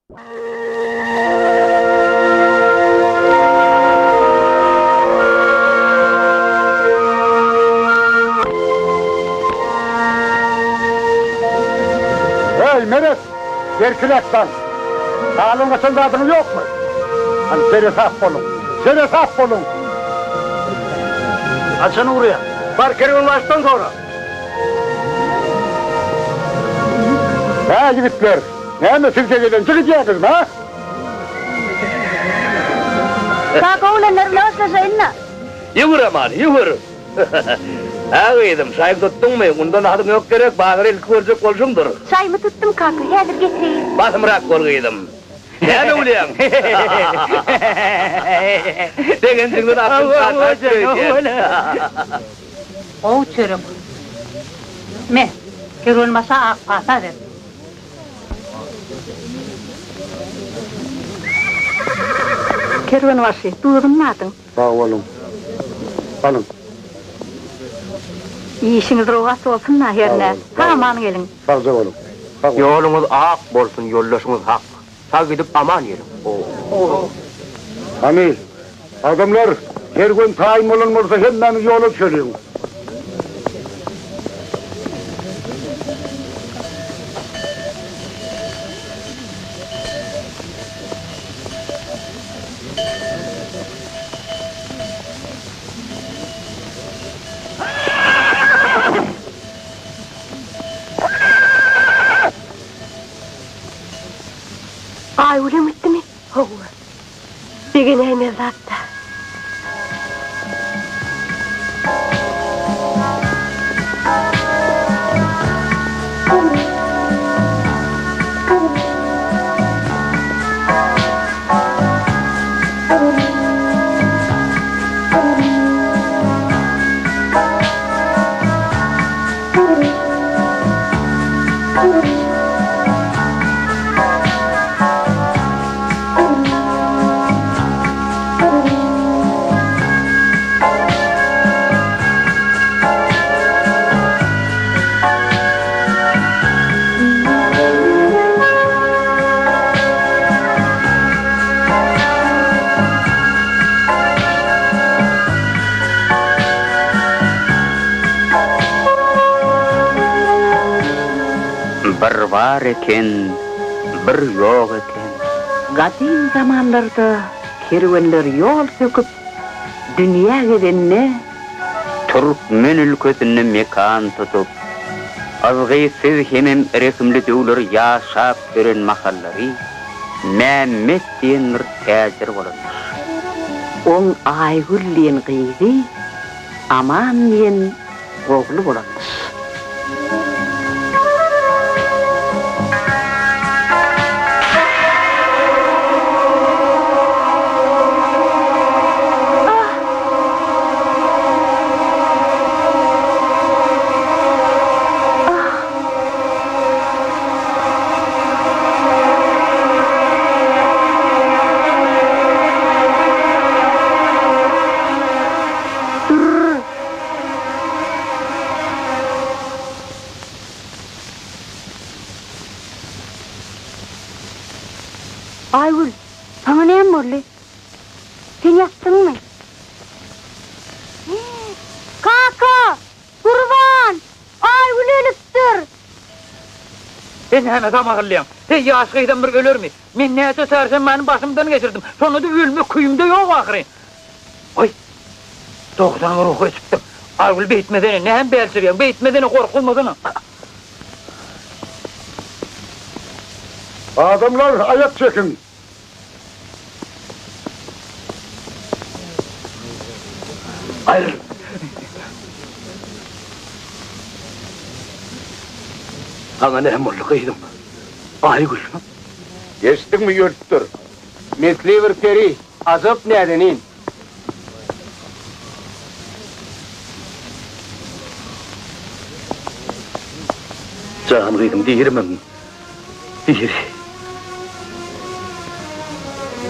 Heý, Meret! Berkiräk daň! Galan gaçan zadyňyz ýokmy? Hany, seresap boluň! Seresap boluň! Haçan ugraýaň? Bar, kerwenbaşydan sora! Hä, ýigitler, näme siz-de gelenje gidýäňizmi, hä? Kaka, oglanlar bilen hoşlaşaýyn-da. Ýüwür, Aman, ýüwür! Hä, gyzym, çaýyňy tutduňmy? Undan adyň ýok gerek, bazary ilki görjek bolşuňdyr. Çaýymy tutdum, kaka, häzir getireýin. Basymrak bol, gyzym. Näme gülýäň? Begenjiňden akyň çaşaýypdyr öýdýän. Gowy çörek. Me, kerwenbaşa ak pata ber. Kerwenbaşy, duzuny dadyň. Sag boluň. Alyň. Işiňiz rowaç bolsun-da hernä. Sag-aman geliň. Sagja boluň. Sag boluň. Ýoluňyz ak bolsun, ýoldaşyňyz hak. Sag gidip aman geliň. Hany, adamlar, kerwen taýyn bolan bolsa hemmämiz ýola düşeliň. Aýgülem gitdimi? Hawa. Begenäýmez zat-da. Bir bar eken, bir ýok eken. Gadym zamanlarda kerwenler ýol söküp, dünýä gezende. Türkmen ülkesinde mekan tutup, yzgytsyz hemem rehimli döwler ýaşap ýören mahallary Mämmet diýen bir täjir bolanmyş. Oň Aýgül diýen gyzy, Aman diýen ogly bolanmyş. Durr! Aýgül, saňa näme boldy? Sen ýatdyňmy? Kaka! Gurban! Aýgül ölüpdir! Sen näme samahylýaň? Heý, ýaş gyzam bir ölermi? Men näçe çarşenbäni başymdan geçirdim. Şonda-da ölmek küýümde ýok ahyryn. Goý, dogdanyň ruhy öçüpdir. Aýgül beýtmesene, näme bälçirýäň, beýtmesene, gorkuzmasana. Adamlar, aýak çekiň! Aýryl! Saňa näme boldy, gyzym? Aýgül! Eşitdiňmi, ölüpdir. Mesli bir peri, ajap näzenin. Jan gyzym, dirimiň? Diri.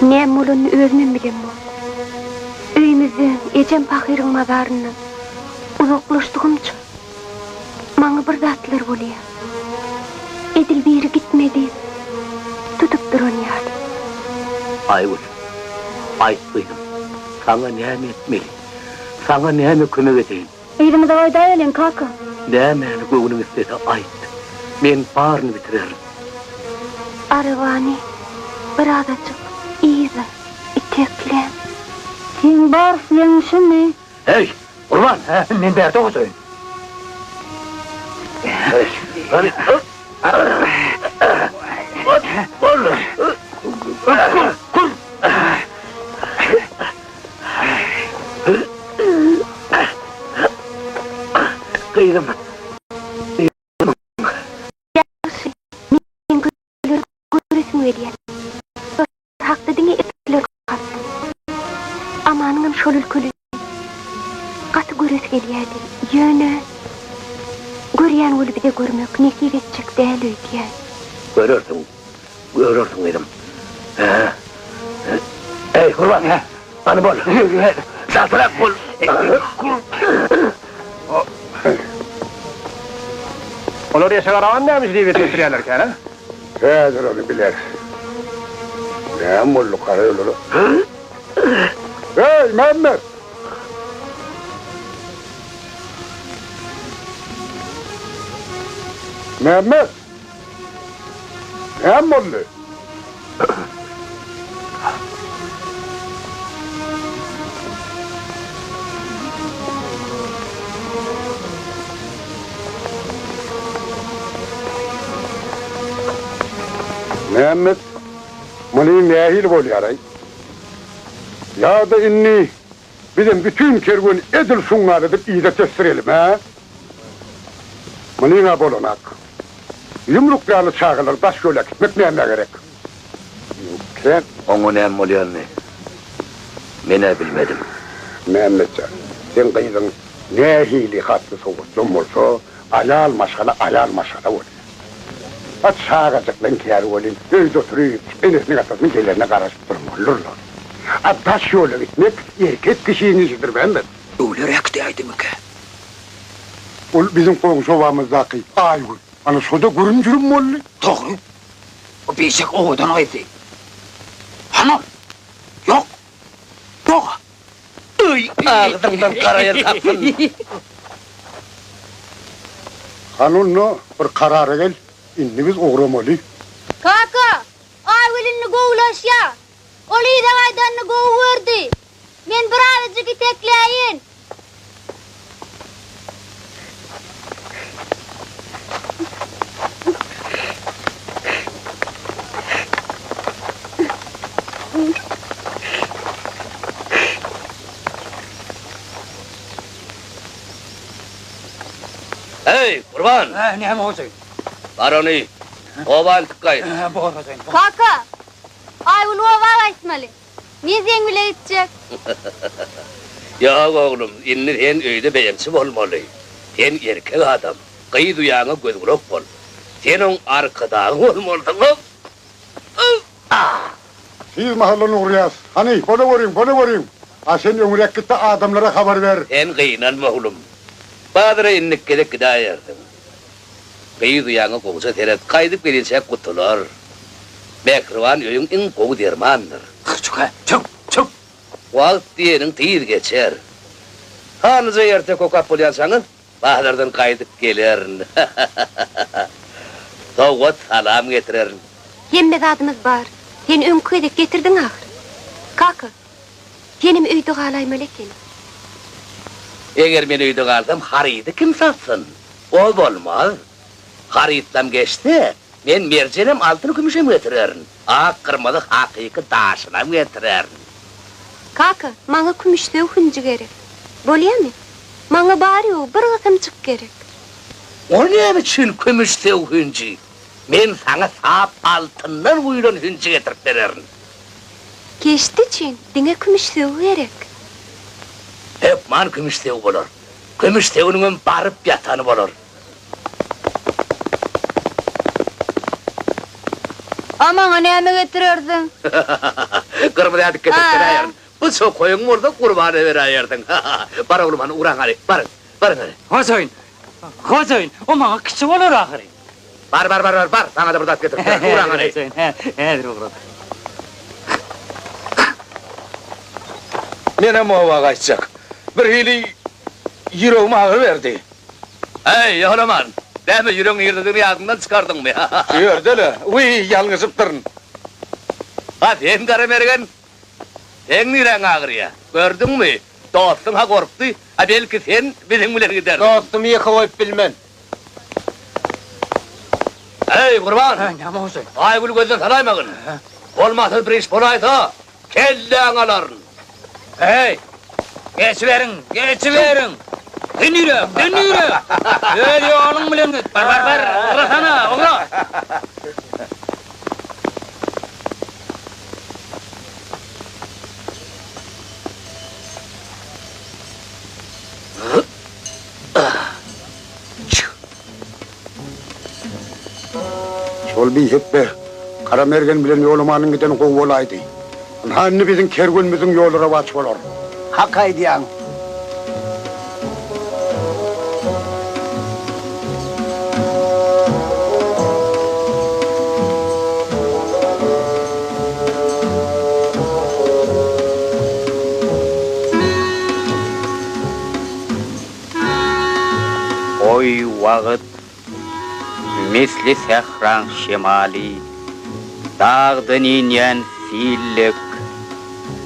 Näme bolanyny özümem bilemok. Öýümizden, ejem pahyryň mazaryndan uzaklaşdygymça, maňa bir zatlar bolýar. Edil biri gitme diýip, tutup duran ýaly. Aýgül, aýt gyzym, saňa näme etmeli? Saňa näme kömek edeýin? Yzymyza gaýdaýalyň, kaka. Nämäni göwnüň islese aýt, men baryny bitirerin. Arabany birazajyk yza itekläň. Seň bar islegiň şumy? Heý, Gurban! Men bärde hojaýyn. Gyzym. Ýagşy, men köleleri göresim gelýär. Şol hakda diňe ertekiler okapdym. Amanyňam şol ülkeli gaty göresi gelýärdi. Ýöne görýän güli bize görmek nesip etjek däl öýdýän. Görersiň, görersiň gyzym. Hä? Eý, Gurban, hany bol. Çaltrak bol. Olar eşek arabany näme üçin eýbet getirýärlerkän, a? Häzir ony bileris. Näme boldy gara olara? Eý, Mämmet! Mämmet! Näme boldy? Mämmet, muny nähili bolýar-aý? Ýa-da indi bizem bütin kerweni edil şuň ýaly edip yza tesdirelim, hä? Munyň-a bolanak. Ýumruk ýaly çagalary daş ýola äkitmek nämä gerek? Kän. Oňa näme bolýanyny men-ä bilmedim. Mämmetjan, seň gyzyň nähili hatly-sowatlam bolsa, aýal maşgala aýal maşgala bolýar. A çagajyklaň käri welin öýde oturyp, enesiniň-atasynyň gelerine garaşyp durmalydyrlar. A daş ýola gitmek erkek kişiň işidir, Mämmet. Öwler äkidäýdimikä? Ol biziň goňşy obamyzdaky Aýgül. Ana şo-da gürüm-jürüm boldy. Dogry. O biçak owadan gyzdy. Hany ol? Ýok. Ýog-a. Öý, agzyňdan gara ýel tapsyn. Hany onda bir karara gel, indi biz ugramaly. Kaka, Aýgül indi gowulaşýar. Ol yza gaýdanyny gowy gördi. Men birazajyk itekläýin. Heý, Gurban! Hä, näme hojaýyn? Bar ony, oba eltip gaýt. Hä, bor hojaýyn, bor. Kaka, Aýgül oba gaýtmaly. Men seň bile gitjek. Ýok, oglum, indi sen öýde beýemçi bolmaly. Sen erkek adam, gyz uýaňa göz-gulak bol. Sen oň arkadagy bolmalysyň. Tiz mahaldan ugrýas. Hany, bolaweriň, bolaweriň! A sen öňräk git-de adamlara habar ber. Sen gynanma, oglum. Bazara indiki gezek gidäýersiň. Gyz uýaňa gowuja seret, gaýdyp gelinçäk gutular. Mähriban öýüň iň gowy dermandyr. Çük-ä, çük, çük! Wagt diýeniň tiz geçer. Sanlyja erteki okap bolýançaňyz, bazardan gaýdyp gelerin. Sowgat salam getirerin. Hemme zadymyz bar. Sen öňki gezek getirdiň ahyr. Kaka, senem öýde galaýmaly ekeniň. Eger men öýde galsam, harydy kim satsyn? O bolmaz. Harytlam geçse, men merjenem, altyn-kümüşem getirerin. Ak, gyrmyzy hakyky daşynam getirerin. Kaka, maňa kümüşsöw hünji gerek. Bolýamy? Maňa bary-ýogy bir gysymjyk gerek. O näme üçin kümüşsöw hünji? Men saňa sap altyndan guýlan hünji getirip bererin. Keşde üçin diňe kümüşsöw gerek. Hökman kümüşsöw bolar. Kümüş söwüniňem baryp ýatany bolar. A maňa näme getirersiň? Gyrmyzy ädik getirip beräýerin. Bu çokaýyň bolsa Gurbana beräýersiň. Bar oglum hany ugraň hany. Baryň, baryň hany. Hojaýyn, hojaýyn, o maňa kiçi bolar ahyry. Bar, bar, bar, bar, bar, saňa-da bir zat getirip bererin. Ugraň hany. Hojaýyn, hä, häzir ugradym. Menem oba gaýtjak. Birhili ýüregim agyryberdi. Äý, Ýolaman, näme ýüregiň nirdedigini ýadyňdan çykardyňmy? Şu ýerde-le. Wiý, ýalňyşypdyryn. Ha, sen Garamergen, seň niräň agyrýa? Gördüňmi, dostuň-ha gorkdy, a belki sen biziň bilen gidersiň. Dostumy ýeke goýup bilmen. Äý, Gurban! Hä, näme boldy? Aýgüli gözden salaýmagyn. Bolmasa bir iş bolaýsa, kelläňi alaryn. Äý, geçiberiň, geçiberiň! Sen nirä, sen nirä? Öz ýoluň bilen git. Bar, bar, bar, ugrasana, ugra! Şol bihepbe Gara Mergen bilen Ýolamanyň gideni gowy bolaýdy. Ynha indi biziň kerwenimiziň ýoly rowaç bolar. Hak aýdýaň. Goý wagt misli sähraň şemaly, Dagdan inýän sil dek,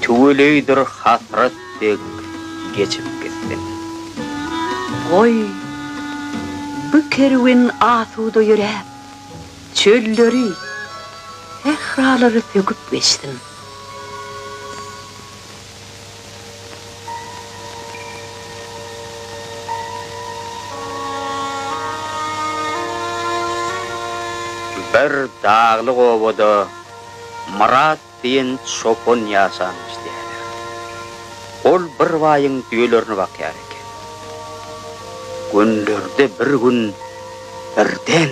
Tüweleýdir hasrat dek geçip gitsin. Goý, bu kerwen asuda ýöräp, Çölleri, sähralary söküp geçsin. Bir daglyk obada Myrat diýen çopan ýaşanmyş diýýärler. Ol bir baýyň düýelerini bakýar eken. Günlerde bir gün birden.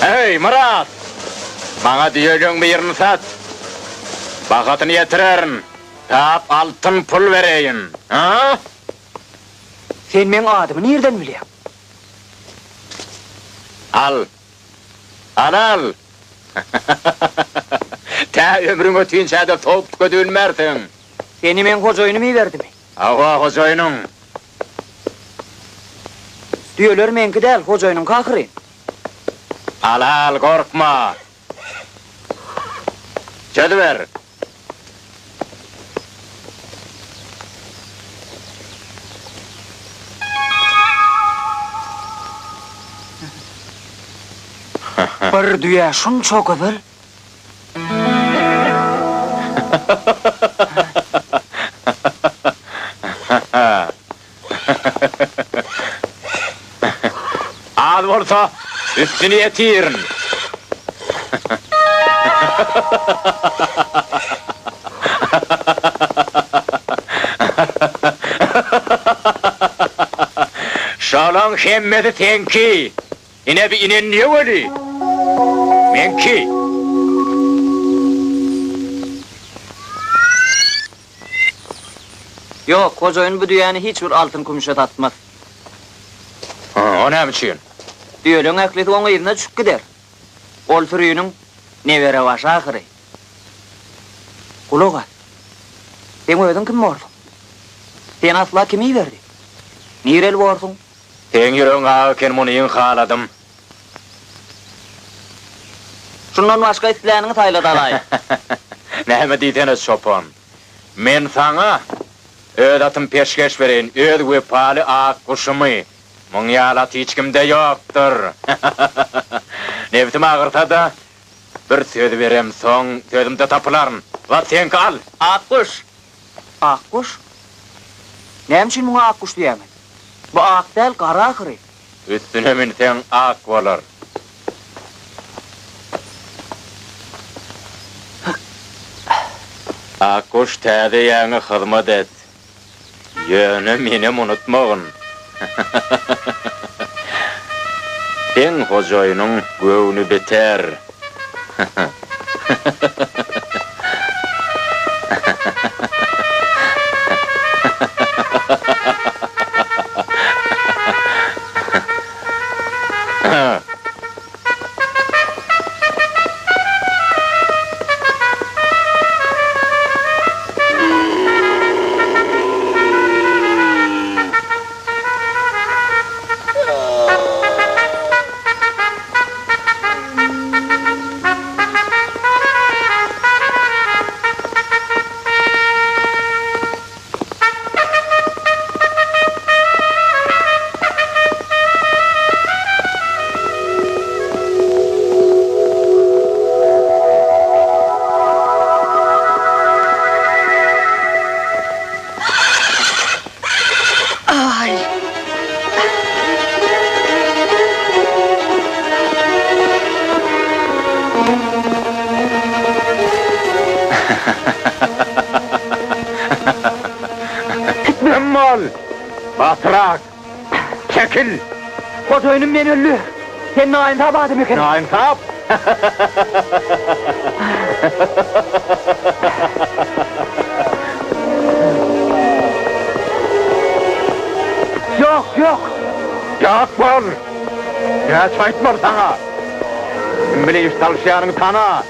Eý, Myrat! Maňa düýeleň birini sat. Bahasyny ýetirerin. Tap altyn pul bereýin. A? Sen meň adymy nirden bilýäň? Al. Al-al! Tä ömrüň ötinçä-de sowuk tüke dönmersiň. Seni meň hojaýynym iberdimi? Hawa, hojaýynyň. Düýeler meňki däl, hojaýynyňky ahyryn. Al-al, gorkma. Çözüber. Bir düýä şunça gyzyl? Az bolsa, üstüni ýetirin. Şolaň hemmesi seňki. Ine bi inen niýe weli? Meňki. Ýok, hojaýyn bu düýäni hiç bir altyn-kümüşe satmaz. O näme üçin? Düýeleň ählisi oň yzyna düşüp gider. Ol süriniň neberebaşy ahyry. Gulak as. Seň özüň kim borsuň? Seni asla kim iberdi? Nireli borsuň? Seň ýüregiň ak eken munyň haladym. Şundan başga isläniňi saýla dalaý. Näme diýsene çopan. Men saňa öz atymy peşgeş bereýin, öz wepaly ak guşumy. Muň ýaly at hiç kimde ýokdur. Nebsim agyrsa-da, bir söz beremsoň, sözümde tapylaryn. Zat seňki al! Ak guş! Ak guş? Näme üçin muňa ak guş diýýäňiz? Bu ak däl, gara ahyry. Üstüne münseň ak bolar. Akguş täze ýaňy hyzmat et. Ýöne menem unutmagyn. Seň hojaýynyň göwni biter. Aý. Gitmem bol! Batyrak! Çekil! Hojaýynym men öldi. Sen naýynsap adam ekeniň. Naýynsap? Ýok, ýok! Ýok bol! Näçe aýtmaly saňa? Kim bile iş salyşýanyňy tana!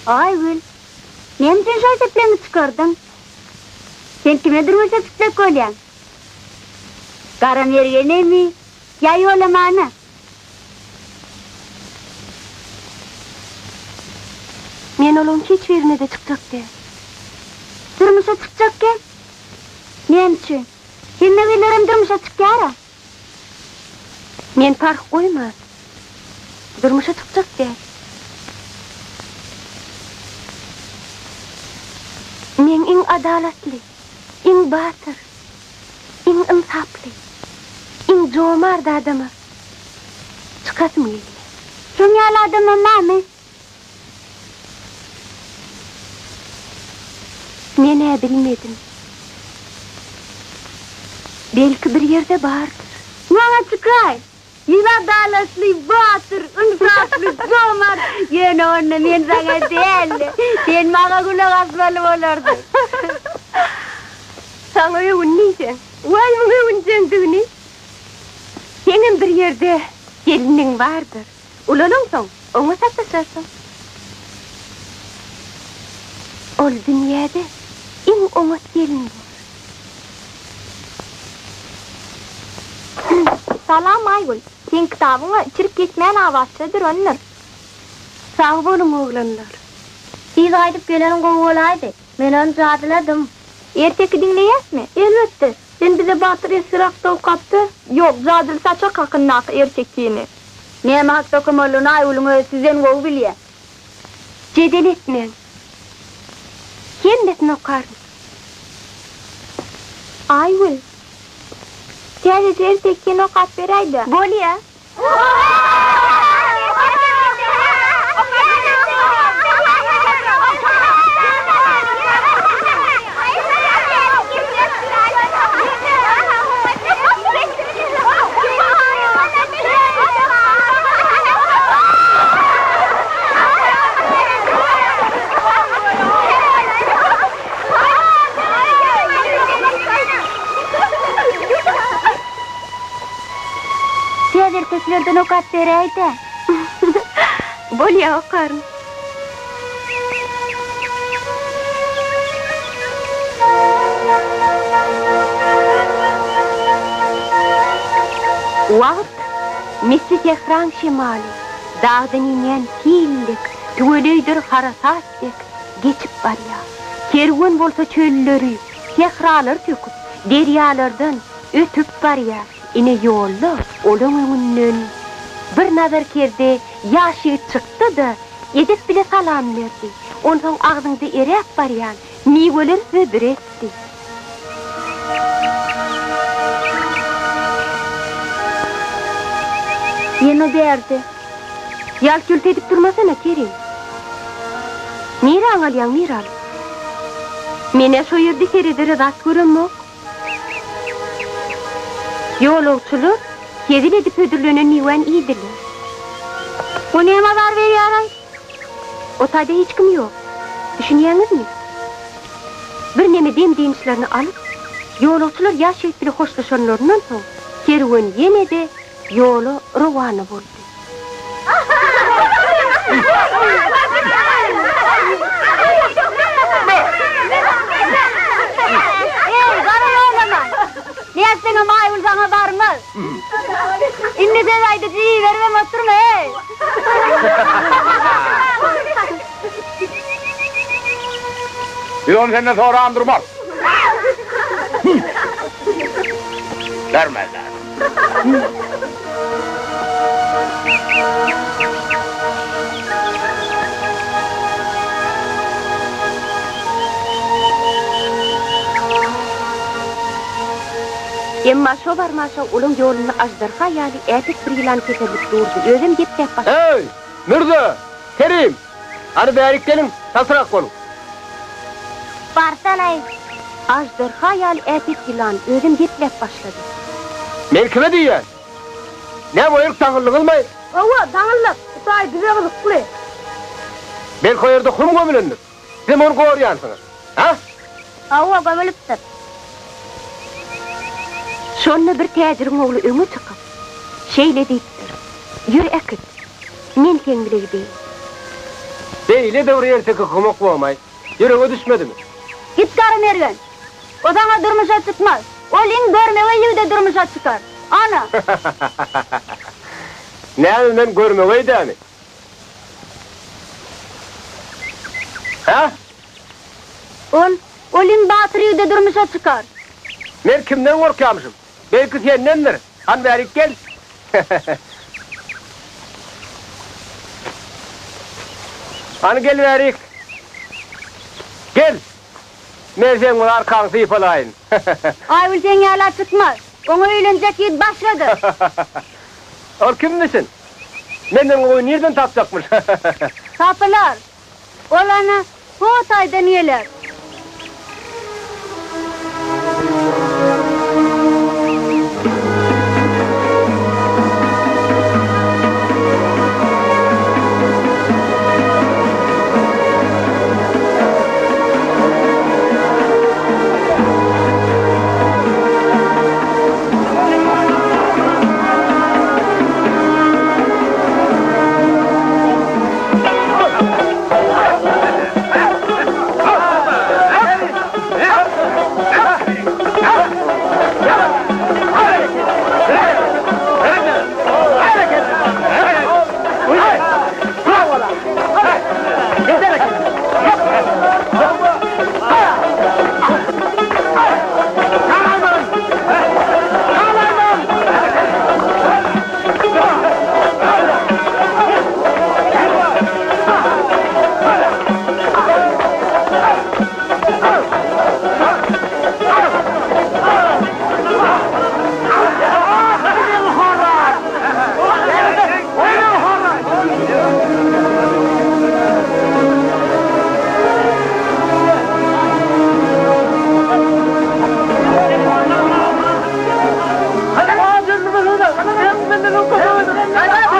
Aýgül, näme üçin şaý-sepleriňi çykardyň? Sen kime durmuşa çykjak bolýaň? Gara Mergenemi ýa Ýolamana? Men olaň hiç birine-de çykjak däl. Durmuşa çykjak gel. Näme üçin? Hemme gyzlaram durmuşa çykýar-a. Men parh goýman, durmuşa çykjak däl. Meň iň adalatly, iň batyr, iň ynsaply, iň jomart adama çykasym gelýär. Şoň ýaly adamam barmy? Men-ä bilmedim. Belki bir ýerde bardyr. Maňa çykaý! Men adalatly, batyr, ynsaply, jomart, ýöne onda men saňa däl, sen maňa gulak asmaly bolardyň. Saňa öwün diýseň, waý muň öwünjeňdigini! Seňem bir ýerde gelniň bardyr. Ulalaňsoň, oňa sataşarsyň. Ol dünýäde iň oňat gelin bor. Salam Aýgül. Seň kitabyň-a çirk ýetmän abatja durandyr. Sag boluň oglanlar. Tiz gaýdyp geleniň gowy bolaýdy. Men ony jadyladym. Erteki diňleýäsmi? Elbetde. Sen bize Batyr esger hakda okap ber. Ýok, jadyly saçak hakyndaky ertekini. Näme hakda okamalydygyny Aýgülüň özi sizden gowy bilýär. Jedel etmäň. Hemmesini okaryn. Aýgül, täzeje ertekini okap beräý-dä. Bolýa. Ertekilerden okap beräý-dä. Bolýa okaryn. Wagt misli sähraň şemaly, dagdan inýän sil dek, tüweleýdir harasat dek geçip barýar. Kerwen bolsa çölleri, sähralary söküp, derýalardan ötüp barýar. Ine ýolda olaň öňünden bir nazarkerde ýaş ýigit çykdy-da, edep bile salam berdi. Onsoň agzyňda eräp barýan miweleri hödür etdi. Ýene bärde. Ýalt-ýult edip durmasana, Kerim. Niräňi alýaň, Miraly? Men-ä şo ýerde seredere zat göremok. Ýolagçylar hezil edip hödürlenen miwäni iýdiler. O näme azar berýär-aý? O taýda hiç kim ýok. Düşünýäňizmi? Birneme dem-dynçlaryny alyp, ýolagçylar ýaş ýigit bile hoşlaşanlaryndan soň, kerwen ýene-de ýola rowana boldy. Eý, gara ýolaman! Nätseňem Aýgül saňa barmaz. Indi söz aýdyjy iberibem oturma, eý! Biz ony senden soran durmarys. Bermezler. Emma şo barmaşa olaň ýolunda aždarha ýaly äpet bir ýylan keserilip durdy, özem gepläp başlady. Eý, Mürze! Kerim! Hany bärik geliň, çaltrak boluň! Barsana-aý! Aždarha ýaly äpet ýylan özem gepläp başlady. Men kime diýýän? Näme o ýerk daňyldyňyzmaý? Hawa, daňyldyk. Bu taý bize gyzykly. Belki o ýerde hum gömülendir. Sizem ony gorýansyňyz. Hä? Hawa, gömülipdir. Şonda bir täjiriň ogly öňe çykyp, şeýle diýipdir, Ýör äkit, men seň bile gideýin. Beýle-de bir erteki okamak bomaý. Ýürege düşmedimi? Git Gara Mergen! O saňa durmuşa çykmaz. Ol iň görmegeý ýigide durmuşa çykar. Ana! Näme men görmegeý dämi? Hä? Ol, ol iň batyr ýigide durmuşa çykar. Men kimden gorkýamyşym? Belki sendendir. Hany bärik gel. Hany gel bärik. Gel. Men seň bir arkaňy sypalaýyn. Aýgül seň ýala çykmaz. Oňa öýlenjek ýigit başgadyr. Ol kimmişin? Menden gowy nirden tapjakmyş? Tapylar. Ol ana, ho taýdan geler.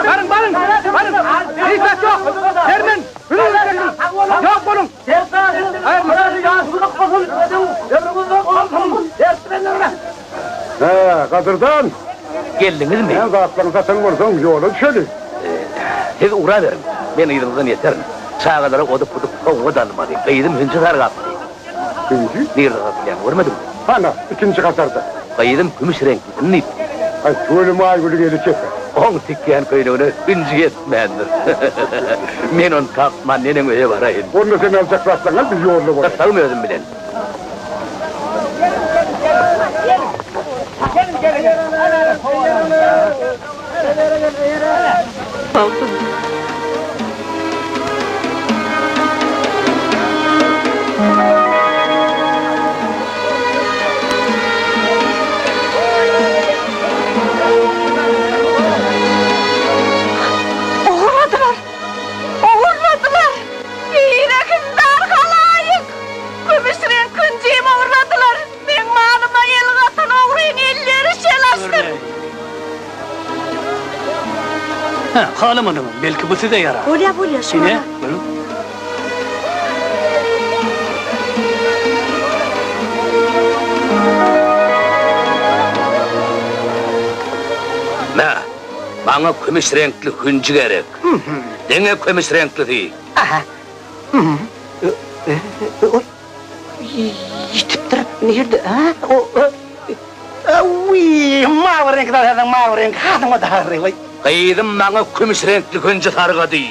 Baryň, baryň, baryň! Hiç zat ýok! Sermen! Ýok boluň! Hä, gadyrdan! Geldiňizmi? Sen zatlaryňy satan bolsaň, ýola düşeli. Siz ugraberiň, men yzyňyzdan ýeterin. Çagalara odup-budup sowgat almaly. Gyzym hünji sargapdy. Hünji? Nirede satylýanyny görmediňmi? Hana, ikinji hatarda. Gyzym kümüş reňklisini diýipdi. Aý, tüweleme Aýgülüň eli çeper. Oň tikýän köýnegine hünji ýetmändir. Men ony tapman neneň öýe baraýyn? Onda sen aljak zatlaryňy al, biz ýolda bolaýyn. Gyssagym özüm bilen. Ogurladylar! Ogurladylar! Birehimdar halaýyk! Kümüş reňk künjimi ogurladylar! Meň malyma el gatan ogryň elleri şel açsyn! Hä, halamadyňyz, belki bu size ýarar. Bolýa, bolýa, şuny Ine, al. görüň. Mä, maňa kümüş reňkli hünji gerek. Diňe kümüş reňklisi. Aha. Ýitipdir. Nirde? Ha? O, Wiý, mawy reňki zat mawy reňk hasyň o dagry, waý. Gyzym maňa kümüş reňkli hünji sargady.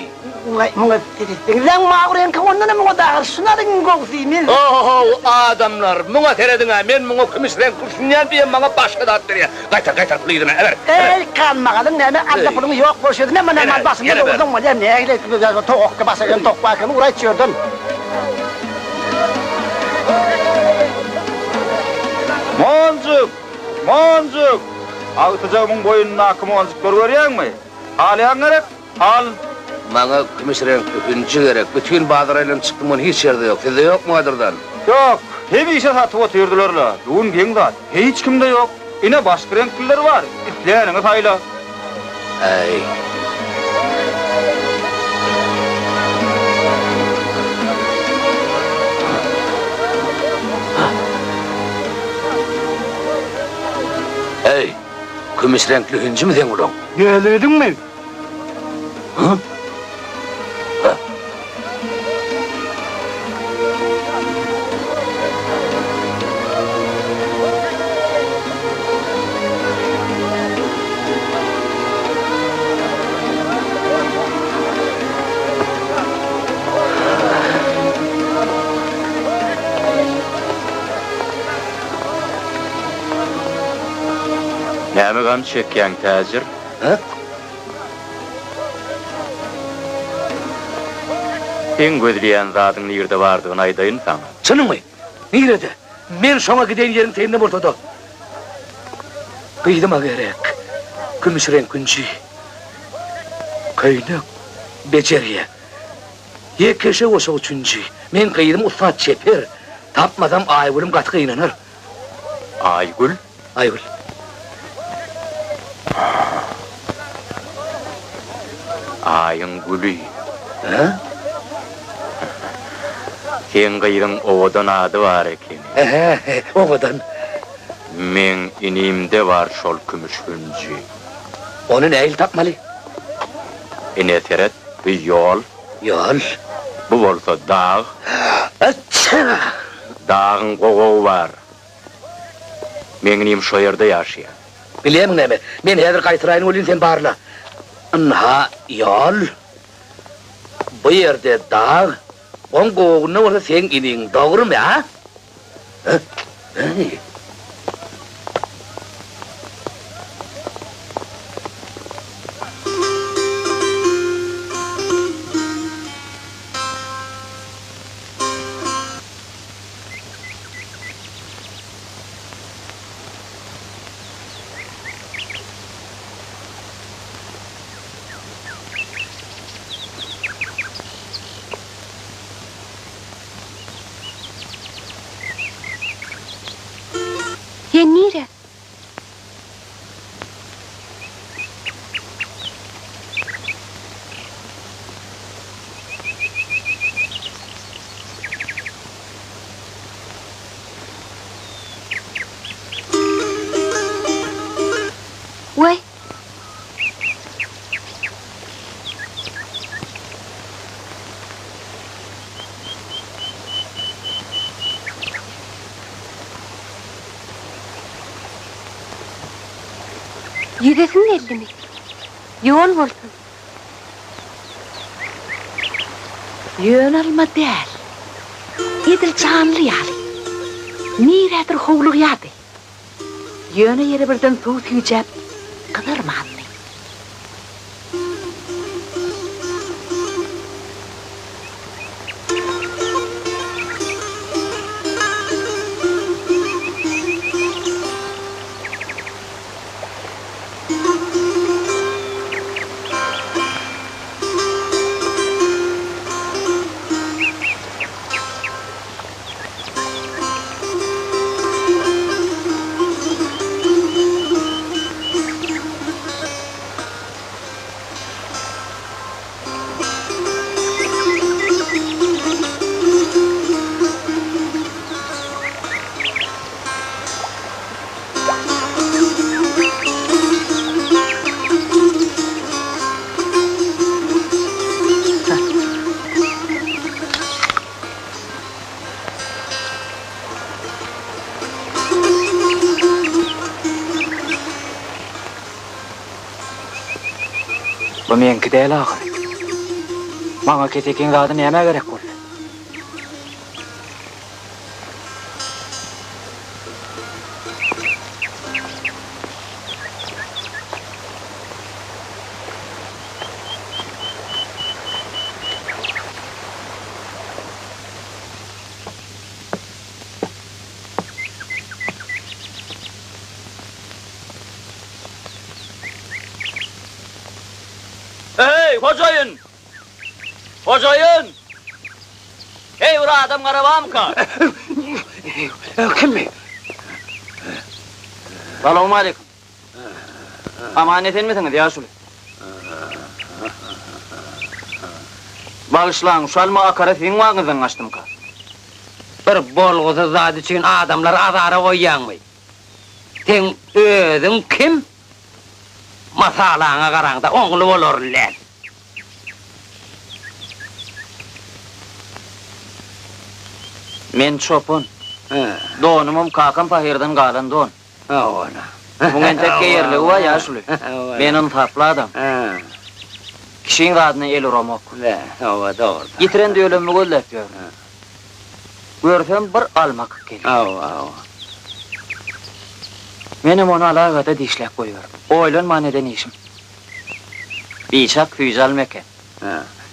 Waý, muňa seretseňizläň mawy reňki ondanam muňa dagry, şuny alyň iň gowusy, men. Ho-ho-how, adamlar, muňa serediň-ä, men muňa kümüş reňkli düşünýän, diýen maňa başga zat berýär. Gaýtar, gaýtar puly yzyna, äber, äber. Eý, galmagalyň näme, alla puluňy ýok bolşy özüne, mundan mal başymdan urduň bolýar, nähili togakly başa gelen tokga ekeni, uraý şu ýerden. Monjuk! Monjuk! Agtyjagymyň boýnundaky monjuklary görýäňmi? Halaýaň gerek? Al! Maňa kümüş reňkli hünji gerek. Bütin bazar aýlanyp çykdym, ony hiç ýerde ýok. Sizde ýokmy gadyrdan? Ýok. Hemişe satyp otyrdylar-la. Bu gün geň zat. Hiç kimde ýok. Ine, başga reňkliler bar. Isläniňi saýla. Äý. Äý, kümüş reňkli hünjümi seň ulaň? Gözlediňmi? Hä? Näme gam çekýäň, täjir? Hä? Seň gözleýän zadyň nirde bardygyny aýdaýyn saňa. Çynyňmy? Nirede? Men şoňa gideýin ýeriň teýinde bolsa-da. Gyzyma gerek. Kümüş reňk hünji. Köýnek bejerýä. Ýekeje goşa üçünji. Meň gyzym ussat çeper. Tapmasam Aýgülüm gaty gynanar. Aýgül? Aýgül. Aýyň güli. Hä? Seň gyzyň owadan ady bar ekeni. Hä, owadan. Meň inimde bar şol kümüş hünji. Ony nähili tapmaly? Ine seret, bu ýol. Ýol. Bu bolsa dag. Aça! Dagyň gowagy bar. Meň inim şo ýerde ýaşaýar. Bilýämiň näme, men häzir gaýtaraýyn welin sen barla. Ynha, ýol. Bu ýerde dag, oň gowagynda bolsa seň iniň, dogrumy, a? Hä? Sen nire? Waý! Ýüzesiň geldimi? Ýol bolsun. Ýöne alma däl. Edil janly ýaly. Nirädir howlugýardy. Ýöne ýere birden suw süýjäp, gyzarmandy. Bu meňki däl ahyry. Maňa kesekiň zady nämä gerek boldy? Eý, hojaýyn! Hojaýyn! Heý, bir adam gara barmyka? Kim bi? Salowmaleýkim. Aman-esenmisiňiz, ýaşuly? Bagyşlaň, şu alma akara siziň bagyňyzdan gaçdymyka? Bir bolgusyz zat üçin adamlary azara goýýaňmy? Seň özüň kim? Masalaňa garaňda oňly bolarly däl. Men çopan. Donumam kakam pahyrdan galan don. Muň entek geýerligi bar ýaşuly. Men ynsaply adam. Kişiň zadyna el uramok. Ýitiren dölemimi gözläp ýörün. Görsem bir alma akyp gelýär. Menem ony alagada dişläp goýberdim. Oýlanman eden işim. Biçak süýji alma eken.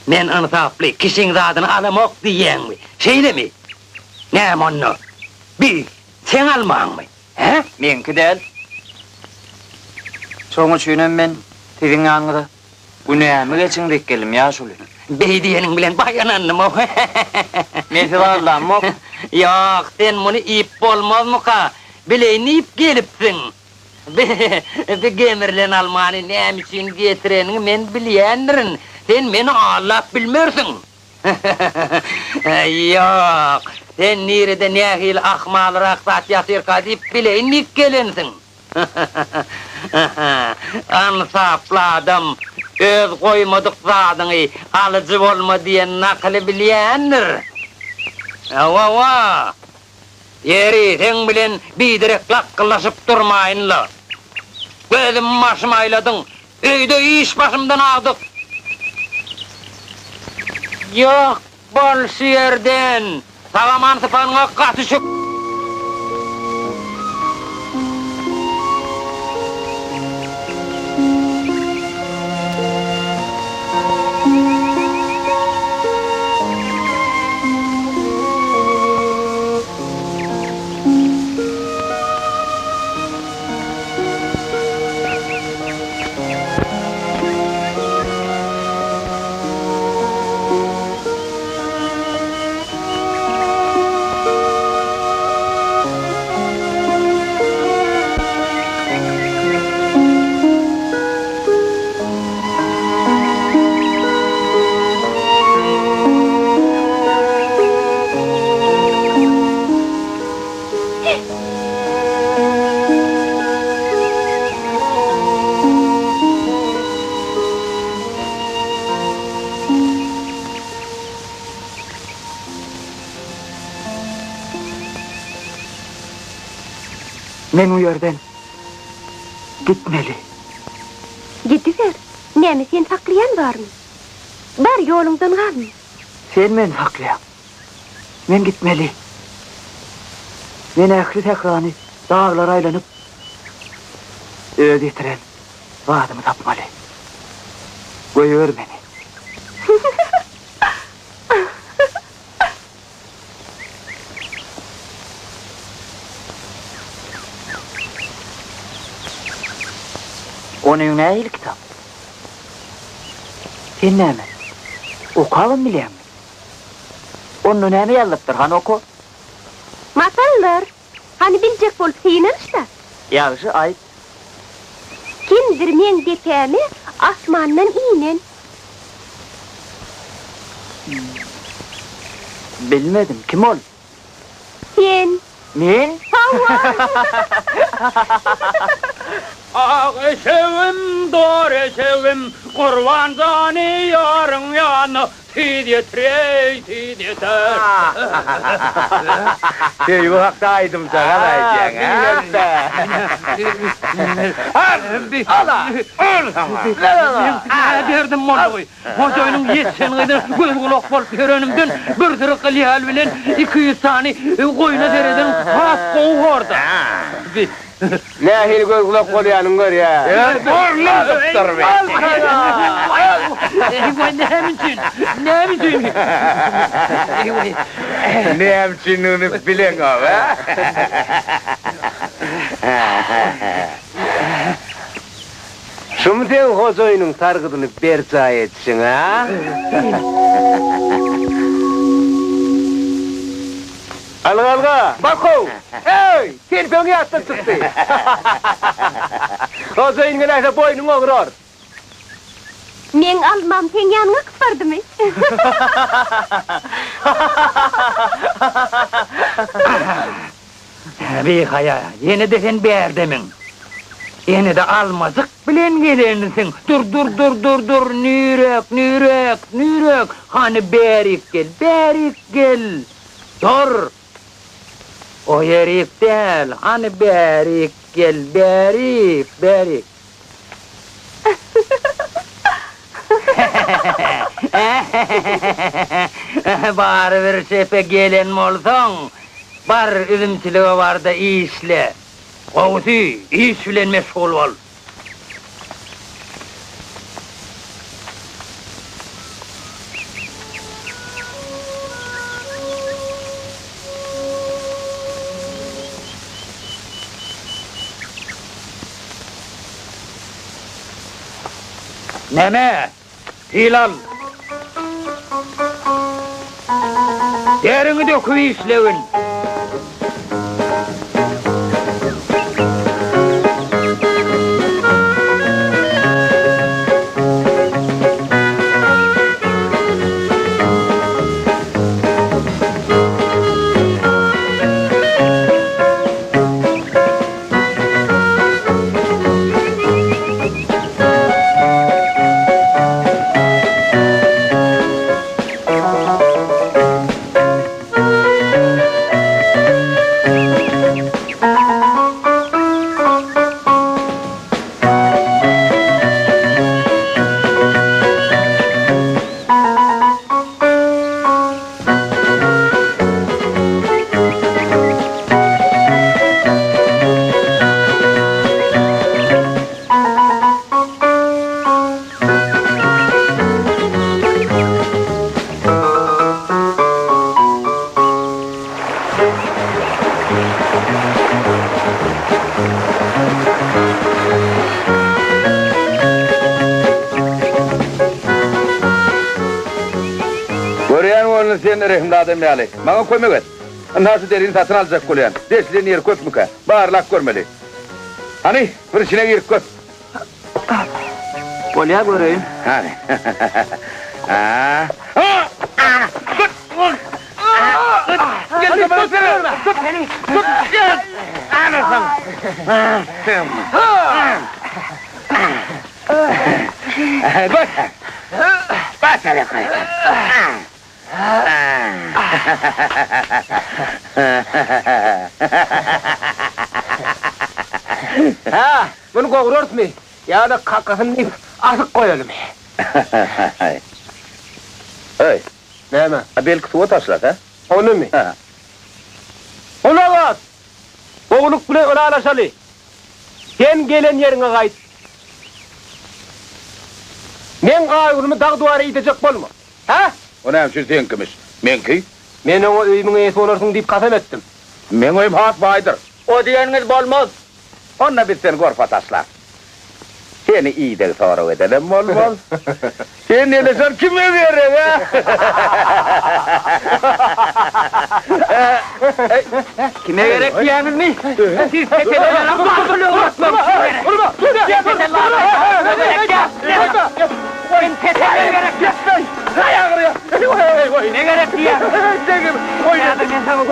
Men ynsaply, kişiň zadyny alamok diýýäňmi? Şeýlemi? Näme onda? Bi, seň almaňmy? Hä? Meňki däl. Şoň üçinem men siziň ýanyňyza günämi geçiň diýip geldim, ýaşuly. Beý diýeniň bilen baýanandym-ow. Men sizi aldamok. Ýok, sen muny iýip bolmazmyka? Bileýin diýip gelipsiň. Bi gemrilen almany näme üçin getireniňi men bilýändirin. Sen meni aldap bilmersiň. Ýok, sen nirede nähili ahmalrak zat ýatyrka diýip bileýin diýip gelensiň. Ynsaply adam öz goýmadyk zadyňy alyjy bolma diýen nakyly bilýändir. Hawa-wa. Ýeri, seň bilen biderek lakgyllaşyp durmaýyn-la. Gözümi başyma aýladyň. Öýde iş başymdan agdyk. Ýok, bol şu ýerden. Sag-aman sypanyňa gaty şükür. Men bu ýerden gitmeli. Gidiber. Näme seni saklaýan barmy? Bar, ýoluňdan galma. Sen meni saklaýaň. Men gitmeli. Men ähli sährany, daglary aýlanyp, öz ýitiren zadymy tapmaly. Goýber meni. Onyň nähili kitap? Sen näme, okabam bilýäňmi? Onda näme ýazylypdyr, hany oka? Matallar! Hany biljek bolup synanyş-da. Ýagşy, aýt. Kimdir meň depäme asmandan inen. Bilmedim, kim ol? Sen. Men? Hawa. Ak eşegim, dor eşegim, Gurban jany ýaryň ýanyna Tiz ýetireý, tiz ýetir. Söýgi hakda aýdymjagaz aýdýaň, a? Ala! Ol saňa! Nä derdim boldugy? Hojaýynyň ýetişen gyzyna göz-gulak bolup ýörenimden bir süri gylýal bilen 200 sany goýna sereden has gowy borda. Nähili göz-gulak bolýanyny görýä. Burnum gypdyr be. Eý, näme üçin? Näme üçin? Näme üçindigini bileňok, a? Şumy seň hojaýynyň sargydyny berjaý edişiň, a? Alga, alga! Bak-ow! Eý! Telpegiň ýatdan çykdy! Hojaýyn geläýse boýnuňy ograr. Meň almam seň ýanyňa gysardymy? Bihaýa, ýene-de sen bärdemiň? Ýene-de almajyk bilen gelensiň. Dur, dur, dur, dur, dur, niräk, niräk, niräk? Hany bärik gel, bärik gel! Dur! O ýerik däl, hany bärik gel, bärik, bärik. Barybir şepe gelen bolsaň, bar üzümçilige bar-da işle. Gowusy, iş bilen meşgul bol. Näme? Pil al. Deriňi döküp işlegin. Görýän bolny sen rehimli adam ýaly. Maňa kömek et. Ynha şu derini satyn aljak bolýan. Deşilen ýeri köpmükä? Barlap görmeli. Hany, bir içine girip gör. Bolýa göreýin. Hany. Hä, muny gowrarysmy ýa-da kakasyny diýip asyp goýalymy? Öý. Näme? A belki suwa taşlas, hä? Onymy? Hä. Gulak as! Gowulyk bilen ylalaşaly. Sen gelen ýeriňe gaýt. Meň Aýgülümi dag-duwara idejek bolma. Hä? O näme üçin seňkimiş? Meňki? Men oňa öýümiň eýesi bolarsyň diýip kasam etdim. Meň öýüm has baýdyr. O diýeniňiz bolmaz. Onda biz seni gorpa taşlarys. Seni ideg-sorag edenem bolmaz. Sen eleşan kime gerek, a? Kime gerek diýýäňizmi? Siz petelere bakyl öwretmek üçin gerek. Kime gerek diýýäňiz? Häzir men saňa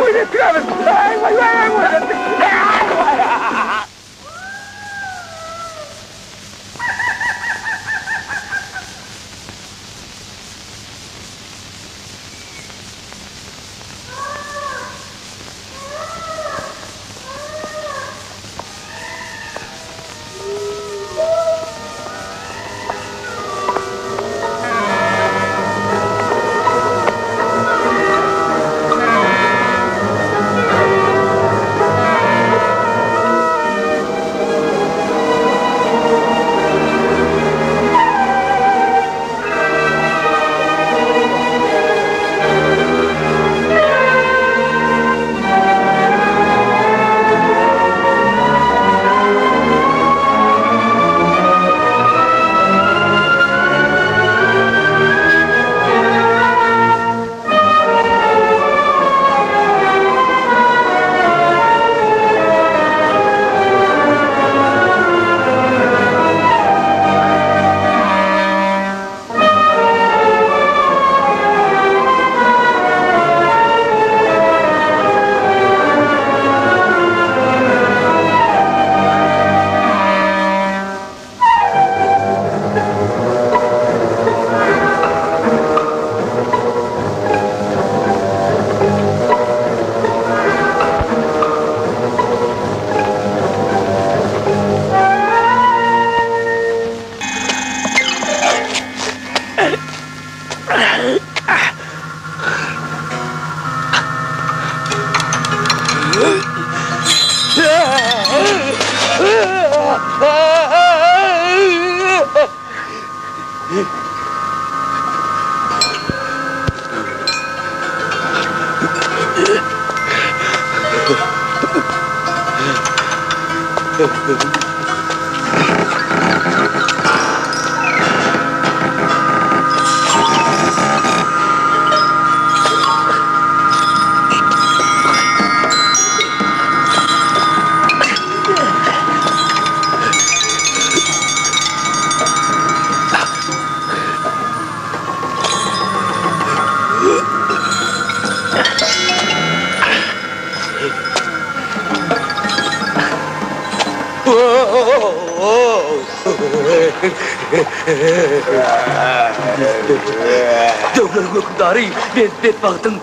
Döwleriň hökümdary, men betbagtyň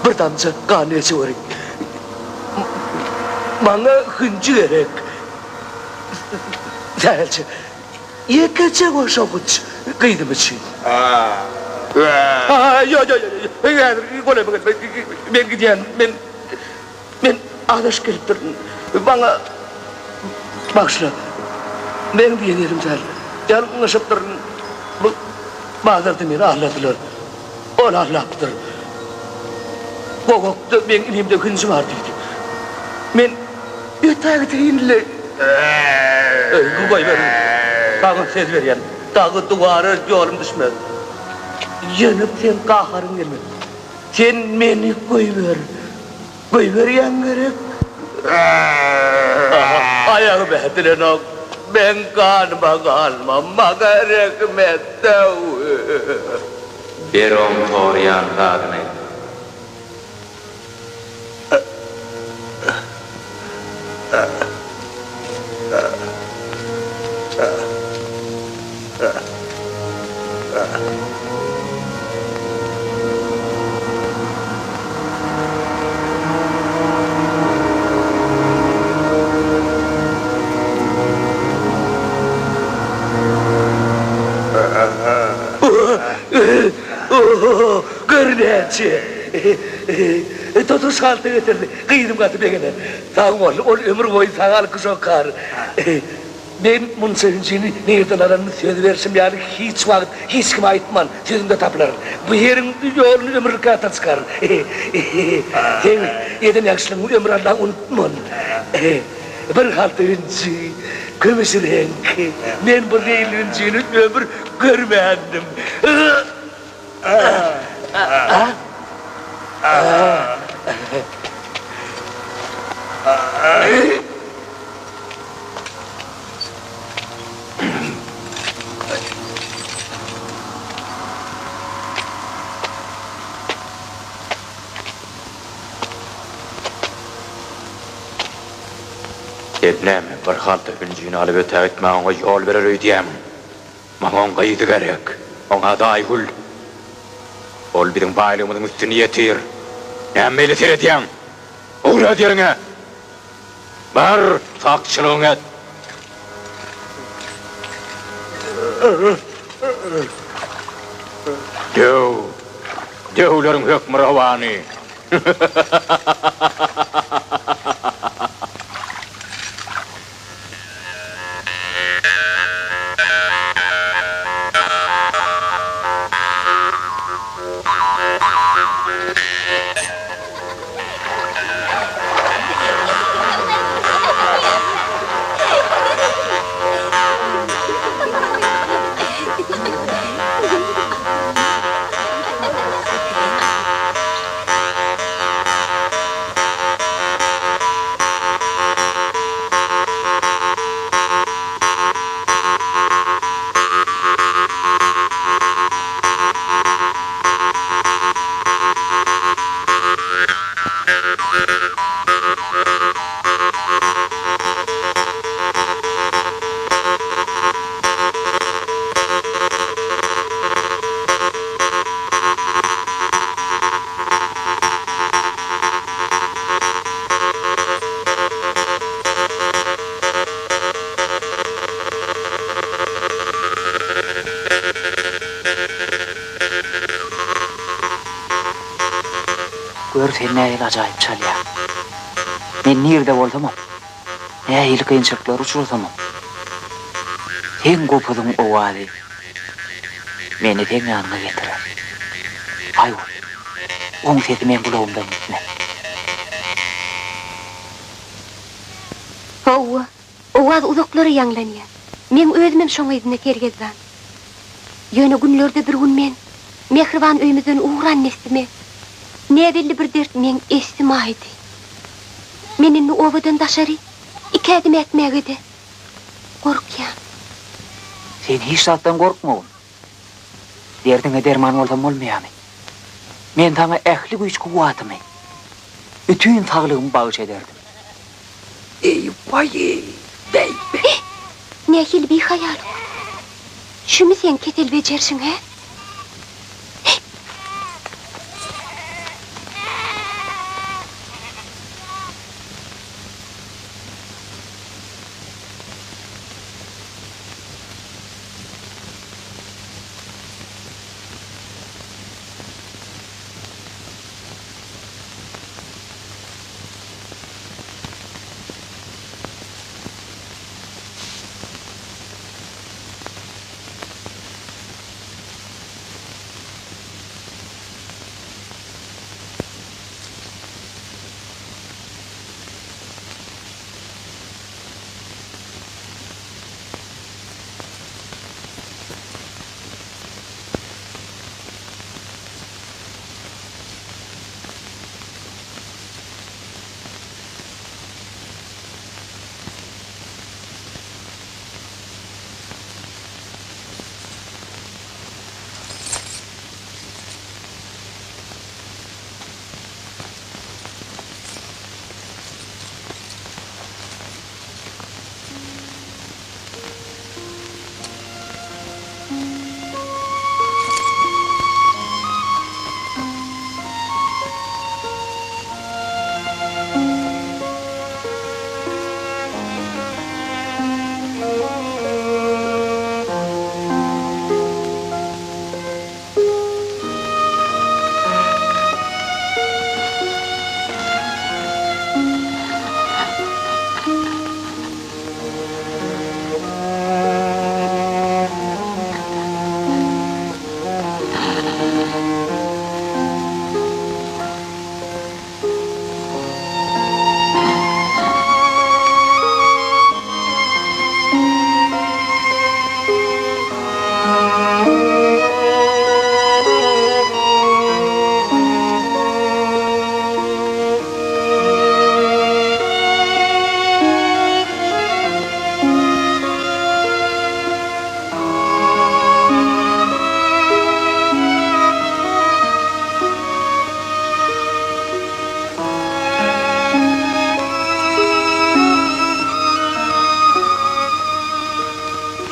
bir damja ganyny içeweriň. Maňa hünji gerek. Sähelçe, ýekeje goşawuç gyzym üçin. Ýok, ýok, ýok, häzir golaýyma gelme. Men gidýän, men Men azaşyp gelipdirin. Maňa bagyşla. Meň diýen ýerim däl. Ýalňyşypdyryn. Bu bazarda meni aldadylar. Ol aldapdyr. Gowakda meň inimde hünji bar diýdi. Men ötägideýin-le. Goýber. Saňa söz berýän. Dagy-duwara ýolum düşmez. Ýöne seň gaharyň gelmez. Sen meni goýber. Goýberýäň gerek? Aýagym ädilenok. Meň ganyma galma, maňa rehim et-ow! Ber oň soraýan zadyny. Gör näçe! Tutuş halta getirdi. Gyzym gaty begener. Sag bol, ol ömür boýy saňa alkyş okar. Men munça hünjini nirden alanymy söz berşim ýaly hiç wagt hiç kime aýtman, sözümde tapylaryn. Bu ýeriň ýoluny ömürlik ýatdan çykaryn. Seň eden ýagşylygyňy ömür Allah unutman. Bir halta hünji, kümüş reňk. Men bu zeýilli hünjini ömür görmändim. Sen näme, bir halta hünjini alyp ötägitmäge oňa ýol berer öýdýämiň? Maňa oň gyzy gerek. Oň ady Aýgül. Ol biziň baýlygymyzyň üstüni ýetir. Näme beýle seredýäň? Ugra öz ýeriňe! Bar, sakçylygyňy et! Döw! Döwleriň hökmürowany! Gör sen nähili ajaýyp çalýaň. Men nirde bolsamam, nähili kynçylyklara uçrasamam, seň gopuzyň owazy meni seň ýanyňa getirer. Aýgül, oň sesi meň gulagymdan gitmez. Hawa, owaz uzaklara ýaňlanýar. Meň özümem şoň yzynda sergezdan. Ýöne günlerde bir gün men mähriban öýümizden ugran dessime, näbelli bir dert meň essim aýdy. Men indi obadan daşary iki ädim ätmäge-de gorkýan. Sen hiç zatdan gorkmagyn. Derdiňe derman bolsam bolmaýarmy? Men saňa ähli güýç-kuwwatymy, bütin saglygymy bagyş ederdim. Eý, waý-eý, beý-be! He! Nähili bihaýalyk! Şumy seň kesel bejerişiň, hä? He!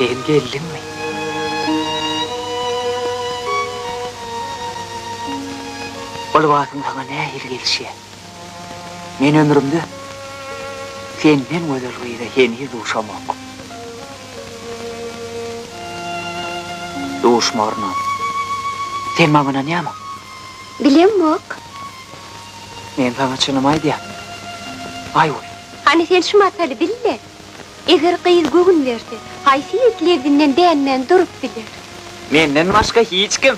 Sen geldiňmi? Bu lybasyň saňa nähili gelişýär? Men ömrümde senden gözel gyza heniz duşamok. Duşmarynam. Sen maňa ynanýarmyň? Bilemok. Men saňa çynymy aýdýan. Aýgül. Hany sen şu mataly bil-le. Eger gyz göwün berse, haýsy ýigit lebzinden dänmän durup biler? Menden başga hiç kim.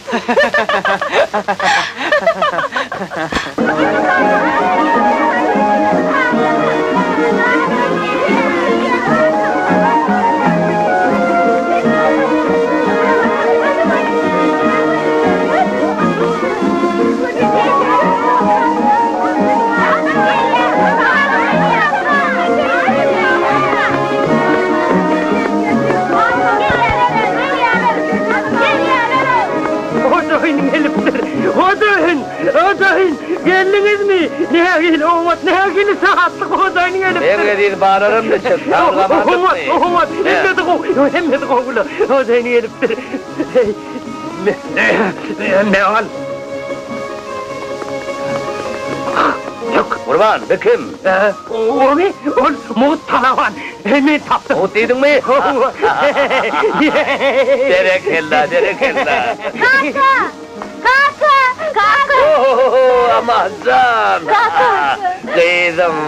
Hojaýyn gelipdir! Hojaýyn! Hojaýyn! Geldiňizmi? Nähili oňat, nähili şatlyk hojaýyn gelipdir! Meň eziz balalarym niçik, sag-amanlykmy? Oňat, oňat, hemmesi gowy, hemmesi gowy-la, hojaýyn gelipdir. Me al. Ýok, Gurban, bu kim? Ony, ol mugt talaban. Men tapdym. Mugt diýdiňmi? Hawa. Berekella, berekella. Kaka! Kaka! Kaka! Ohohoho, Amanjan! Kaka! Gyzym,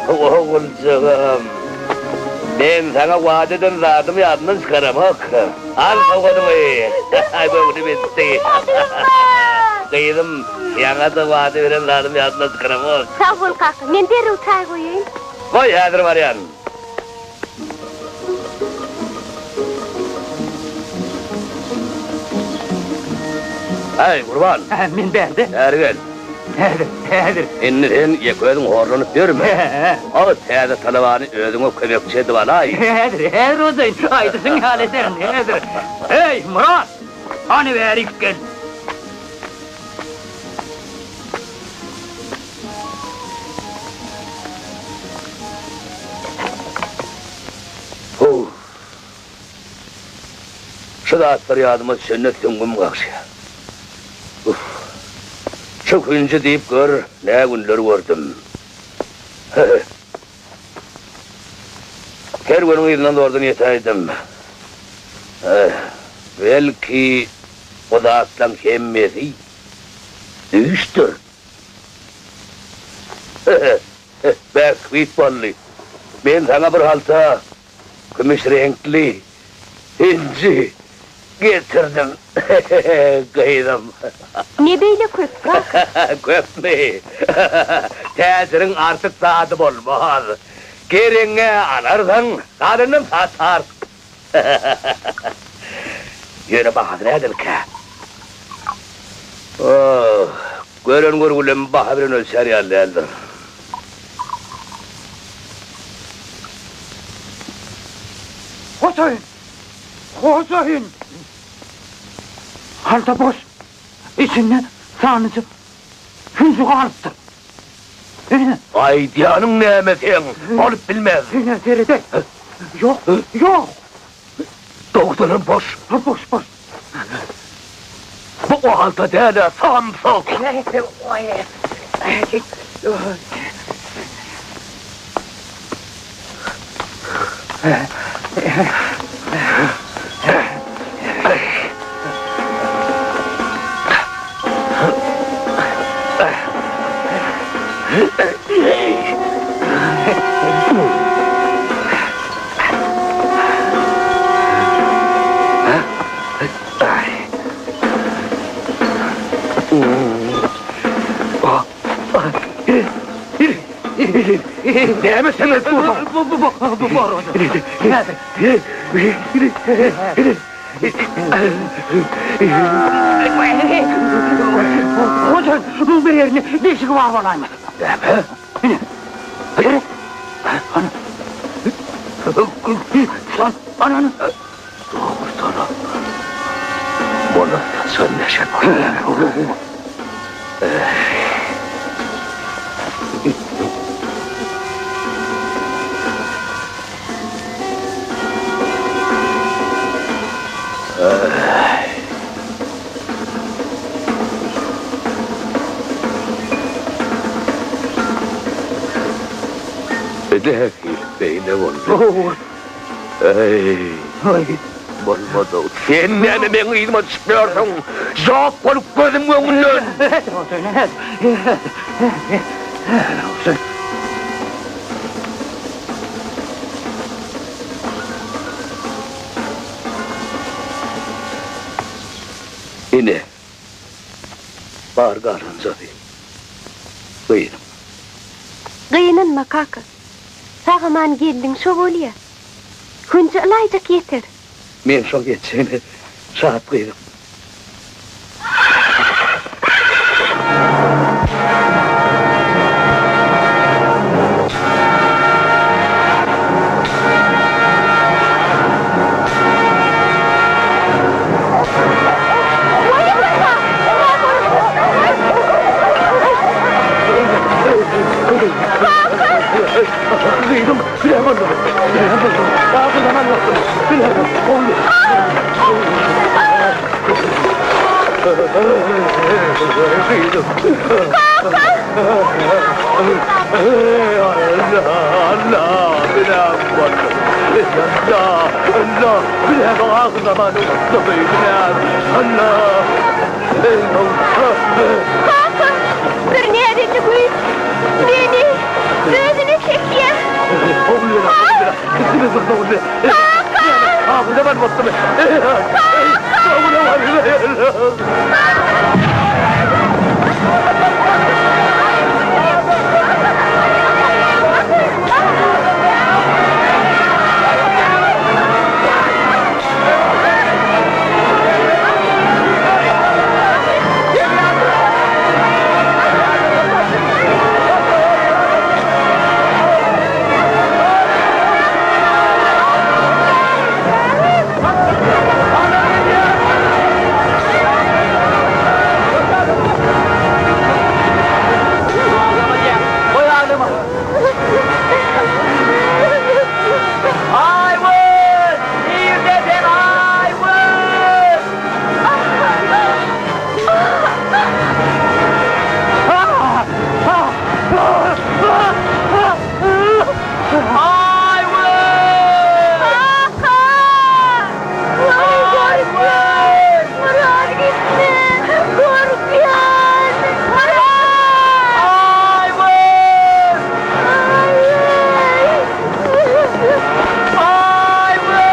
oguljygym. Men saňa wada eden zadymy ýadymdan çykaramok. Al sowgadyňy! Göwnüm etdi. Gyzym, ýaňa-da wada beren zadymy ýadymdan çykaramok. Sag bol, kaka. Men derrew çaý goýaýyn. Goý, häzir barýan. Häý, Gurban! Men bärde. Bäri gel. Häzir, häzir. Indi sen ýeke özüň horlanyp ýörme. O täze talabany özüňe kömekçi edip alaý. Häzir, häzir hojaýyn, aýdyşyň ýaly ederin, häzir. Heý, Myrat! Hany bärik gel. How! Şu zatlar ýadyma düşende süňňüm gagşaýar. Uf! Şu hünji diýip gör, nä günler gördüm. He-he. Kerweniň yzyndan zordan ýetäýdim. Eh, belki, bu zatlaň hemmesi düýşdür. He-he, bähbit boldy. Men saňa bir halta Kümüş reňkli hünji getirdim, gyzym. Ne beýle köp, kaka? Köpmi? Täjiriň artyk zady bolmaz. Geregiňi alarsyň, galanynam satarsyň. Ýöne bahasy nädelkä? Oh, gören görgülem baha bilen ölçär ýaly däldir. Hojaýyn! Hojaýyn! Halta boş, içinde sanyja hünji galypdyr. Ine. Aýdýanyň näme seň? Bolup bilmez. Ine, seredek. Ýok, ýok! Dogrudanam boş. Boş, boş. Bu o halta däl-ä, samsyk! Näme sen edip dursuň? Bu bu bu bor Häzir. Hojan, bu bir ýerinde deşigi bar bolaýmasyn? Näme? Ine. Seret. Ana. Ana, ana. Dogrudanam, muny saçan neşe bolýar. Nähili beýle boldy? Eý, bolmady. Sen näme meň yzyma düşüp ýörsüň? Ýok bolup gözümiň öňünden! Ine, bar galanjasy, gyzym. Gynanma, kaka. Sag-aman geldiň, şo bolýa. Hünji ylaýjyk ýeter. Men şoň ýetjegine şat, gyzym. Gyzym, biläm boldy. Biläm boldy. Ahyr zaman boldy. Biläm boldy. Gyzym. Kaka! Allah, Allah, biläm boldy. Allah, Allah, biläm ahyr zaman boldy. Biläm, Allah. Kaka, bir näbelli güýç meni özüne çekýär. Aýgül! Nirde sen Aýgül? Aýgül! Kaka! Waý gorkýan! Myrat gitme! Gorkýan! Myrat! Aýgül! Aýgül!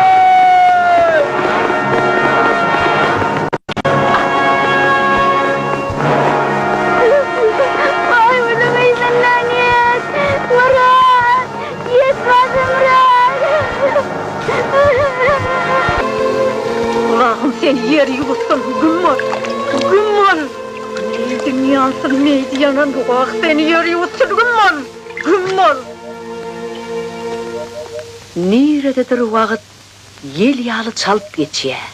Aýgülüň yzyndan ýet! Myrat! Ýet basym Myrat! Allahym sen ýer ýuwutsyn, güm bol! Güm bol! Meýdiň ýansyn, meýdi ýanan, wah seni ýer ýuwutsyn, güm bol! Güm bol! Nirededir wagt ýel ýaly çalt geçýär.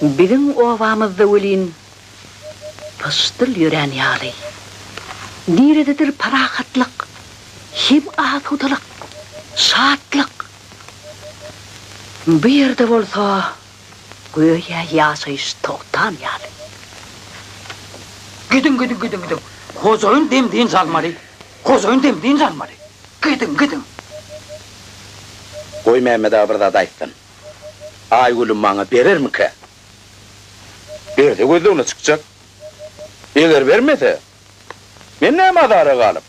Biziň obamyzda welin pyşdyl ýörän ýaly. Nirededir parahatlyk hem asudalyk, şatlyk. Bu ýerde bolsa göýä ýaşaýyş togtan ýaly. Gidiň, gidiň, gidiň, gidiň. Hojaýyn dem-dynç almaly. Hojaýyn dem-dynç almaly. Gidiň, gidiň. Goý Mämmet aga bir zat aýtsyn. Aýgüli maňa berermikä? Berse gözlegine çykjak. Eger bermese, men näme azara galyp,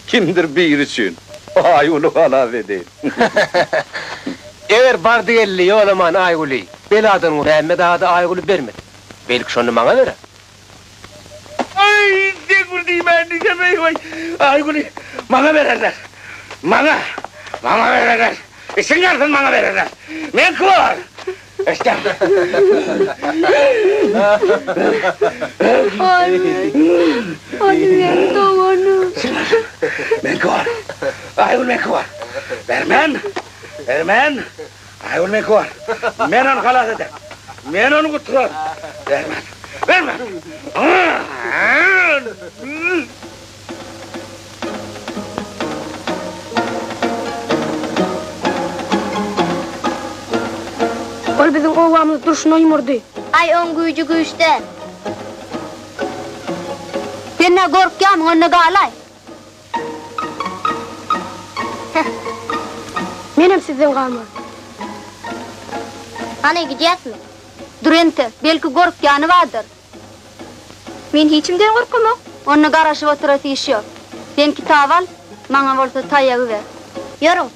kimdir biri üçin Aýgüli halas edeýin. Eger bardy-geldi Ýolaman Aýgüli beladan Mämmet aga-da Aýgüli bermese, belki şonda maňa berer. Aý, sen bir diýmän diýsem, eý, waý, Aýgüli maňa bererler. Maňa, maňa bererler. Içiň ýarsyn maňa bererler. Meňki bolar. Eşdem. Aýgül, hany meň doganym. Meňki bor. Aýgül meňki bor. Bermen, bermen. Aýgül meňki bor. Men ony halas ederin. Men ony gutararyn. Bermen, bermen. Ol biziň obamyzy durşuna ýumurdy. Aý, oň güýji güýç däl. Sen nä gorkýarmyň, onda galaý. Menem sizden galmaryn. Hany, gidýäsmi? Dur entek, belki gorkýany bardyr. Men hiç kimden gorkamok. Onda garaşyp oturasy iş ýok. Sen kitaby al, maňa bolsa taýagy ber. Ýörüň.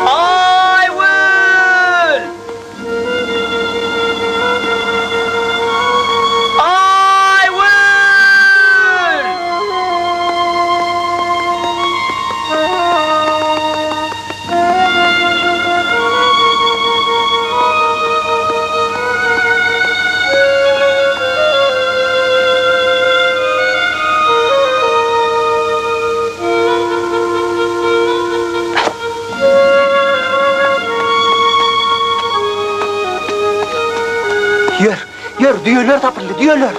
Aýgül! Aýgül! Ýör, ýör, düýeler tapyldy, düýeler!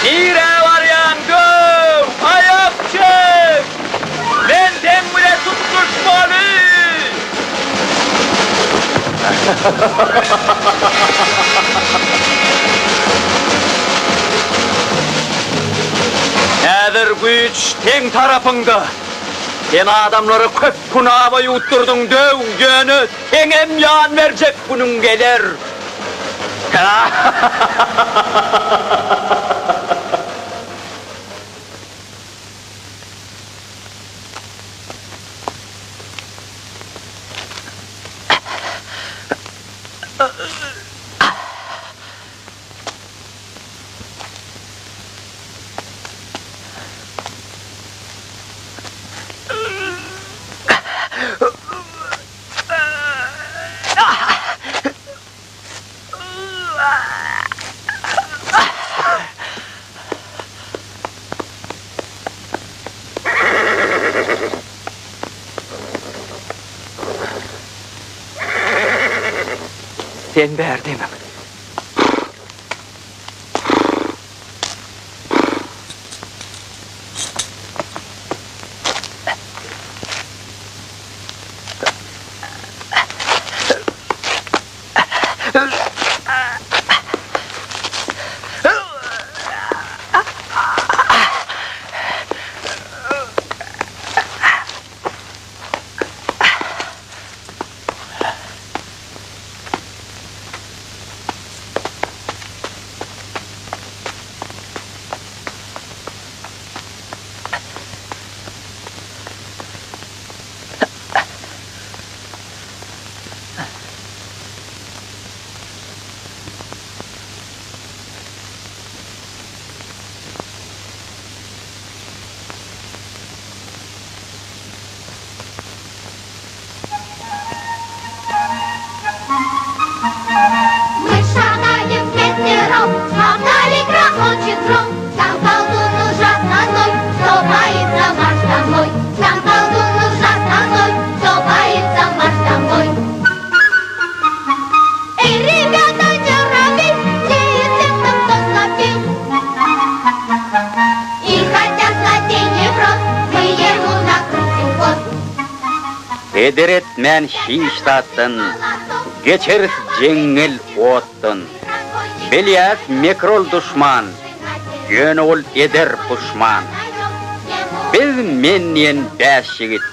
Nirä barýaň, döw? Aýak çek! Men seň bile tutluşmaly! Häzir güýç seň tarapyňda. Sen adamlara köp hunaba ýuwutdyrdyň, döw, ýöne seňem ýan berjek günüň geler. Sen bärdemiň? Мы шагаем пятером, а вдали грохочет гром. Там колдун ужасно злой, кто боится марш домой. Там колдун ужасно злой, кто боится марш домой. Эй, ребята, не робей, неизвестно, кто слабей. И хотя злодей не в рот, мы ему накрутим хвост. Heder etmän hiç zatdan, Geçeris jeňňel otdan. Bilýäs mekir ol duşman, Ýöne ol eder puşman. Biz men diýen bäş ýigit,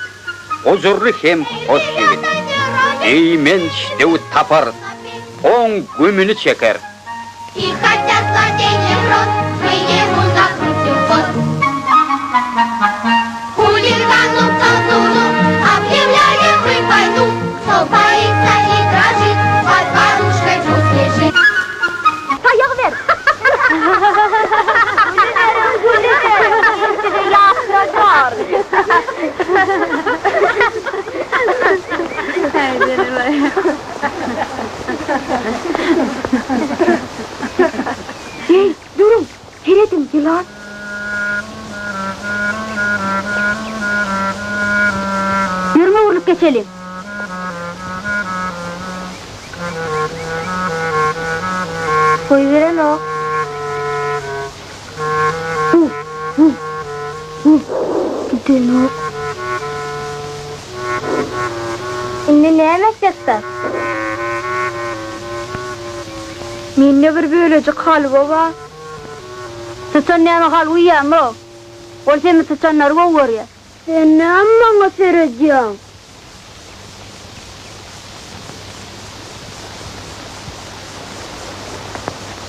Gujurly hem hoş ýigit. Eýmenç döwi taparys, Oň gümüni çekeris. И хотя злодей не в рот, мы ему накрутим хвост. Хулигану, колдуну объявляем мы войну. Кто боится и дрожит, под подушкой пусть лежит. Taýagy ber! Heý, duruň, serediň, ýylan! Ýörüň öwrülip geçeliň. Goýberenok. Gidenok. Indi näme etjekdä? Mende bir bölejik halwa bar. Syçan näme halwa iýýämi-ow? Ol semiz syçanlary gowy görýär. Sen näme maňa seredýäň?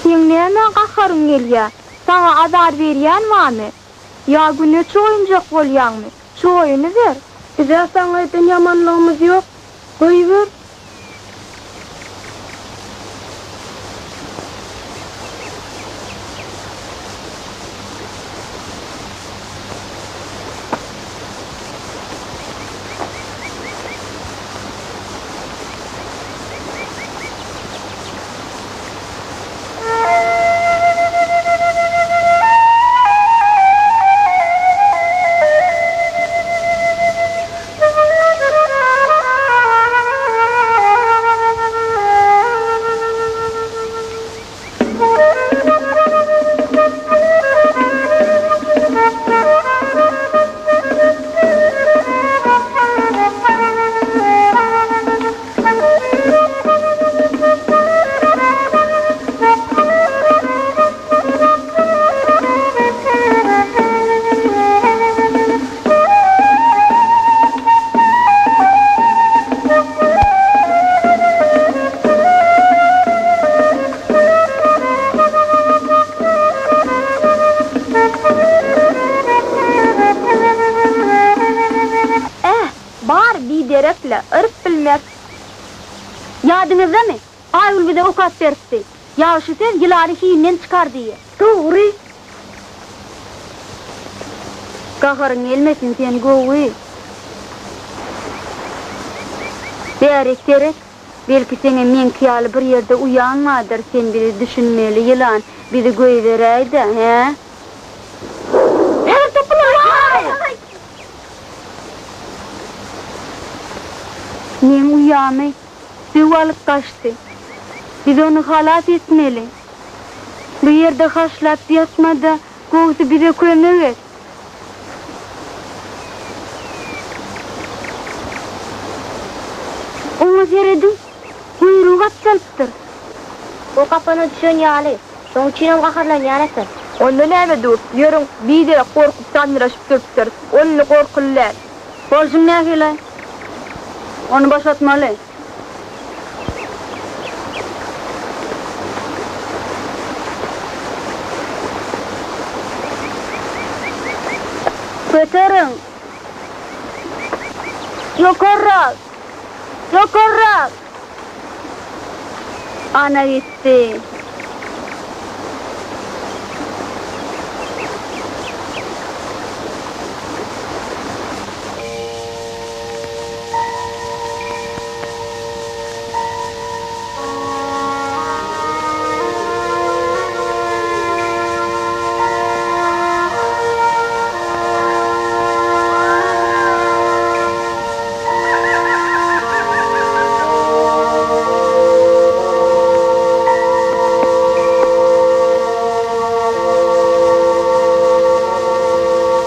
Seň nämä gaharyň gelýä? Saňa azar berýän barmy? Ýa güne çoýunjak bolýaňmy? Çoýunyber. Bizä saňa eden ýamanlygymyz ýok. Goýber. Äh, bar biderek-le, yryp bilmez. Ýadyňyzdamy, Aýgül bize okap beripdi. Ýagşy söz ýylany hinden çykar diýe. Dogry. Gaharyň gelmesin sen gowy. Bärik seret, belki seňem meňki ýaly bir ýerde uýaň bardyr, sen bizi düşünmeli ýylan, bizi goýberäýdä, hä? Häzir topulur waý! Meň uýamy döw alyp gaçdy. Biz ony halas etmeli. Bu ýerde haşlap ýatma-da, gowusy bize kömek et. Oňa serediň, guýrugy gapjalypdyr. O gapana düşen ýaly, şoň üçinem gaharlanýan eken. Onda näme dur, ýörüň, biderek gorkup sandyraşyp durupdyrys. Ol indi gorkuly däl. Bolşuň nähili? Ony boşatmaly. Göteriň! Ýokarrak! Ýokarrak! Ana gitdi.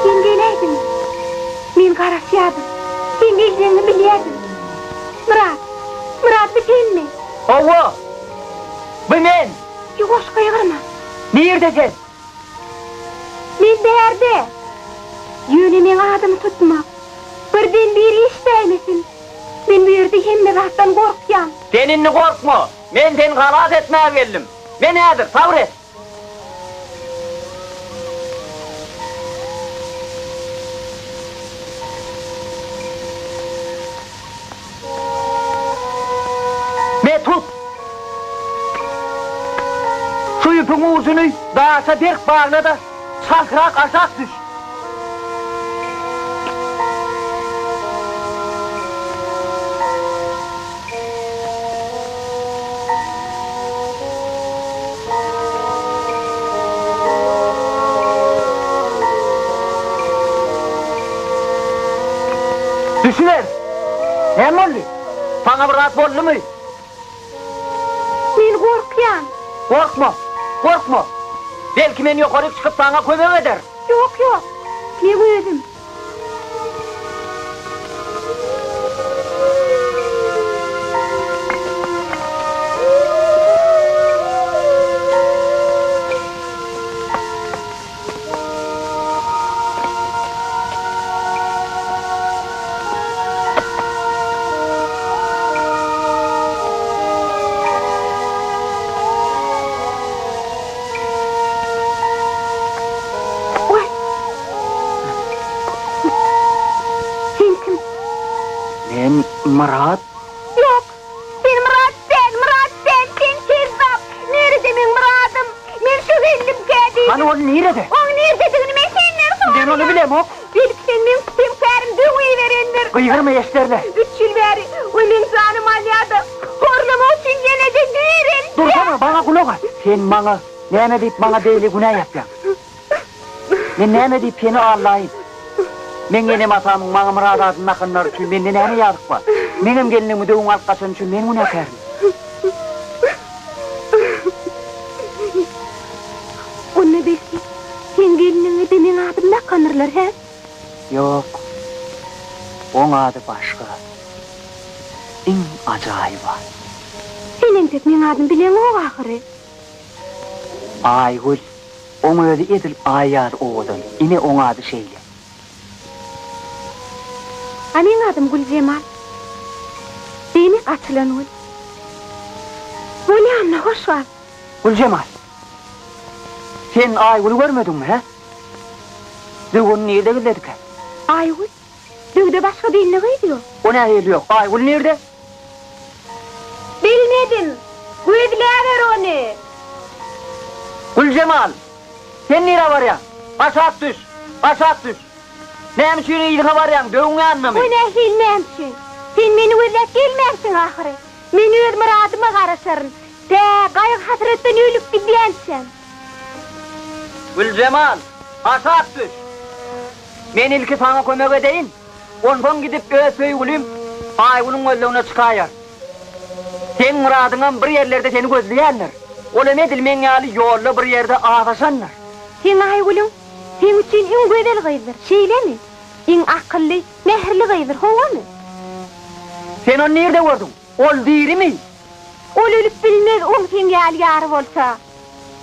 Sen geläýdiň. Men garaşýardym. Sen geljegiňi bilýärdim. Myrat! Myrat bu senmi? Hawa! Bu men! Ýuwaş gygyrma. Nirde sen? Men bärde. Ýöne meň adymy tutma. Birden biri eşidäýmesin. Men bu ýerde hemme zatdan gorkýan. Sen indi gorkma. Men seni halas etmäge geldim. Men häzir, sabyr et. Me tut! Şu ýüpüň ujuny daşa berk bagla-da, çaltrak aşak düş. Düşüber! Näme boldy? Saňa bir zat boldumy? Men gorkýan. Gorkma! Gorkma! Belki men ýokaryk çykyp saňa kömek ederin. Ýok, ýok. Men özüm. Waý! Sen kim? Men Myrat. Ýok, sen Myrat däl, Myrat däl, sen kezzap! Nirede meň Myradym? Men şu gellimkä diýdim. Hany ol nirede? Oň nirededigini men senden soraýan. Men ony bilemok. Belki sen meň sütemkärim döw iberendir. Gygyrma eşderle. Üç ýyl bäri o meň janymy alýar-da, horlamak üçin ýene-de direltýär. Dursana, maňa gulak as. Sen maňa näme diýip maňa beýle günä ýapýaň? Men näme diýip seni aldaýyn? Meň enem-atamyň maňa Myrat adyny dakanlary üçin mende näme ýazyk bar? Meňem gelinligimi döwüň alyp gaçany üçin men günäkärmi? Onda belki, seň gelniňe-de meň adymy dakandyrlar, hä? Ýok. Oň ady başga. Iň ajaýyp at. Sen entek meň adymy bileňok ahyry. Aýgül. Oň özi edil Aý ýaly owadan. Ine oň ady şeýle. A meň adym Güljemal. Diýmek açylan gül. Bolýa onda hoş gal. Güljemal. Sen Aýgüli görmediňmi, hä? Döw ony nirde gizledikä? Aýgül? Döwde başga belli gyz ýok. O nähili ýok? Aýgül nirde? Bilmedim. Gözläber ony. Güljemal! Sen nirä barýaň? Aşak düş! Aşak düş! Näme üçin yzyňa barýaň, döwüň ýanynamy? O nähili näme üçin? Sen meni gözläp gelmänsiň ahyry. Men öz myradyma garaşaryn. Tä gaýgy-hasratdan ölüp gidýänçäm. Güljemal! Aşak düş! Men ilki saňa kömek edeýin, onsoň gidip öz söýgülim Aýgülüň gözlegine çykaýaryn. Seň Myradyňam bir ýerlerde seni gözleýändir. Ol hem edil meň ýaly ýolda bir ýerde azaşandyr. Seň Aýgülüň seň üçin iň gözel gyzdyr, şeýlemi? Iň akylly, mähirli gyzdyr, howamy? Sen ony nirde gördüň? Ol dirimi? Ol ölüp bilmez, oň seň ýaly ýary bolsa.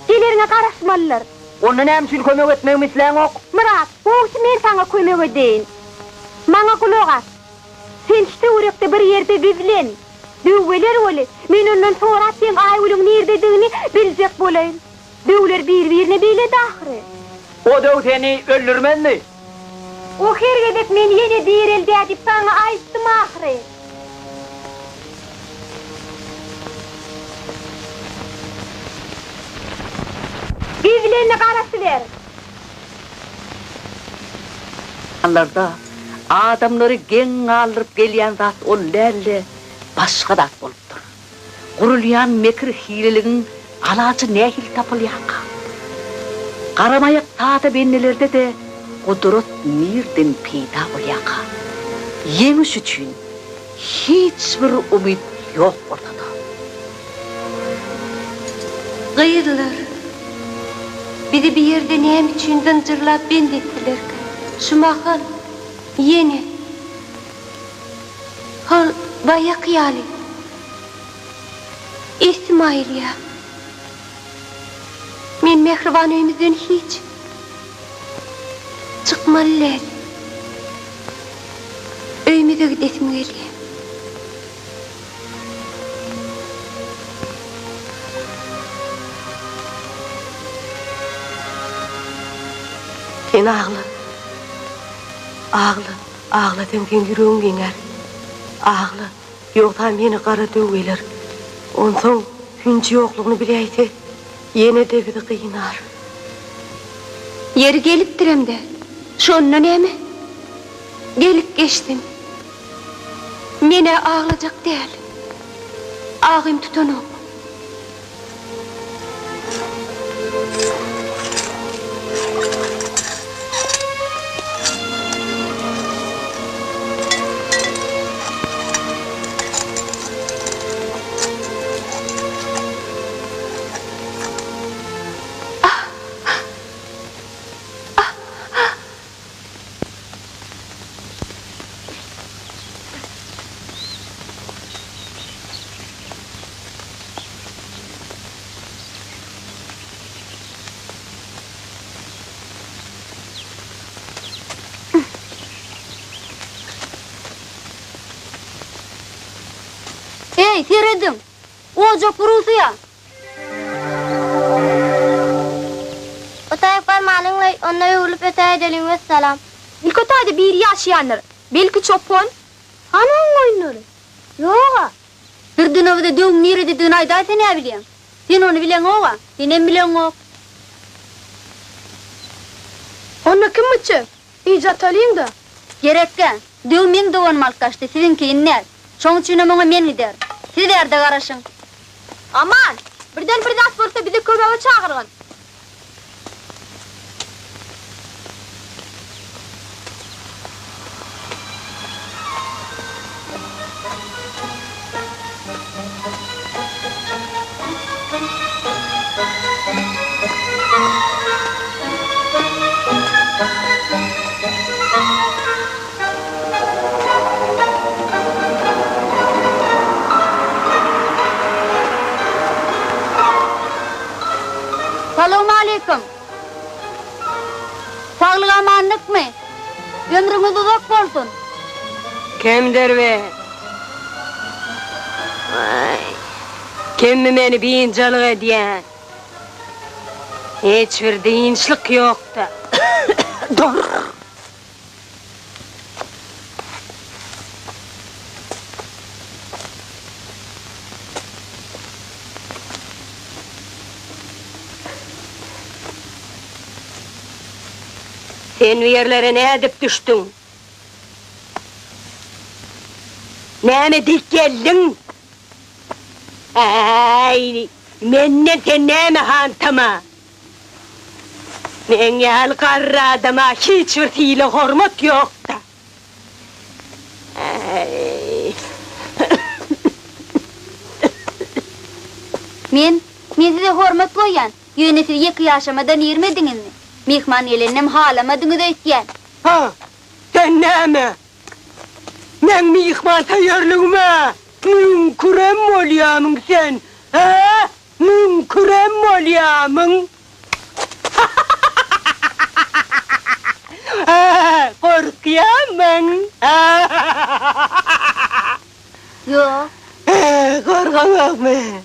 Geleriňe garaşmalydyr. Onda näme üçin kömek etmegimi isläňok? Myrat, gowusy men saňa kömek edeýin. Maňa gulak as. Sen şu töwerekde bir ýerde gizlen. Döw geler weli, men ondan sorap seň Aýgülüň nirdedigini biljek bolaýyn. Döwler bir-birine belet ahyry. O döw seni öldürmezmi? O her gezek meni ýene direldýär diýip saňa aýtdym ahyry. Gizlenme garaşyber. Larda adamlary geň galdyryp gelýän zat ol däl-de, başga zat bolupdyr. Gurulýan mekir-hileligiň alajy nähili tapylýarka? Garamaýak sada bendelerde-de gudrat nirden peýda bolýarka? Ýeňiş üçin hiç bir umyt ýok bolsa-da. Gyzlar, bizi bi ýerde näme üçin zynjyrlap bent etdilerkä? Şu mahal ýene hol baýaky ýaly essim aýylýar. Men mähriban öýümizden hiç çykmaly däl. Öýümize gidesim gelýär. Sen agla. Agla, aglasaň seň ýüregiň giňär. Agla, ýogsam ýene gara döw geler. Onsoň hünji ýoklugyny biläýse, ýene-de bizi gynar. Ýeri gelipdirem-dä. Şonda näme? Gelip geçsin. Men-ä aglajak däl. Agym tutanok. Heý, serediň! Ojak burugsyýa! O taýyk barmalyň-laý, onda öwrülip ötäýdeliň, wessalam. Ilki o taýda biri ýaşaýandyr. Belki çopan? Hany oň goýunlary? Ýog-a. Durduna bize döwüň nirededigini aýdaýsa näbilýäň? Sen ony bileňog-a, senem bileňok. Onda kim gitjek? Gije atalyň-da. Gerekgä. Döw meň doganymy alyp gaçdy, siziňkini däl. Şoň üçinem oňa men giderin. Siz bärde garaşyň. Aman! Birden bir zat bolsa bizi kömege çagyrgyn. Salowmaleýkim! Saglyk-amanlykmy? Ömrüňiz uzak bolsun! Kimdir be? Waý, kimmi meni biynjalyk edýän? Hiç bir dynçlyk ýok-da. Dur! Sen bu ýerlere nädip düşdüň? Näme diýip geldiň? Äý, menden sen näme hantama? Meň ýaly garry adama hiç bir sylag-hormat ýok-da. Äý. Men, men size hormat goýýan, ýöne siz ýeke ýaşamadan irmediňizmi? Myhman geleninem halamadyňyz öýtýän. Ha, sen näme? Meň myhmansöýerligime müňkürem bolýamyň sen, hä? Müňkürem bolýamyň? Hä, gorkýamyň? Ýok. Hä, gorkaňokmy?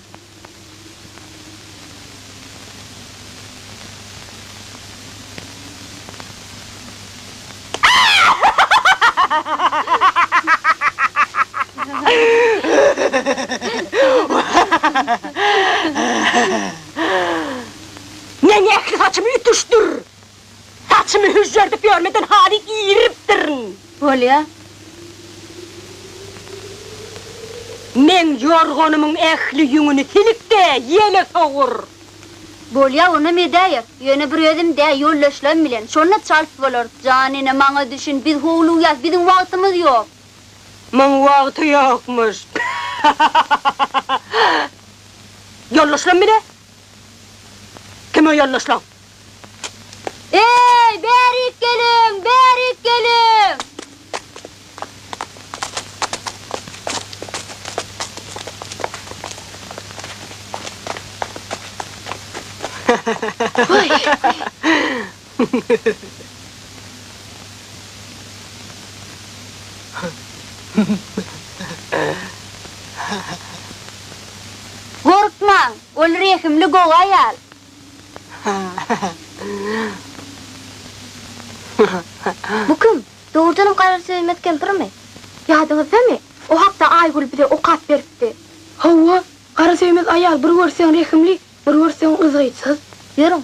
Meň ähli saçym ütüşdir. Saçymy hüžžerdip ýörmeden haly iripdirin. Bolýa. Meň ýorganymyň ähli ýüňüni silik-de, ýele sowur. Bolýa, onam edäýeris. Ýöne bir özüm däl, ýoldaşlarym bilen. Şonda çalt bolar. Jan ene, maňa düşün, biz howlugýas, biziň wagtymyz ýok. Muň wagty ýokmuş. Ýoldaşlarym bile? Kim o ýoldaşlaň? Eý, bärik geliň, bärik geliň! Gorkmaň, ol rehimli gowy aýal. Bu kim? Dogrudanam Garasöýmez kempirmi? Ýadyňyzdamy? O hakda Aýgül bize okap beripdi. Hawa, Garasöýmez aýal bir görseň rehimli, bir görseň yzgytsyz. Ýörüň.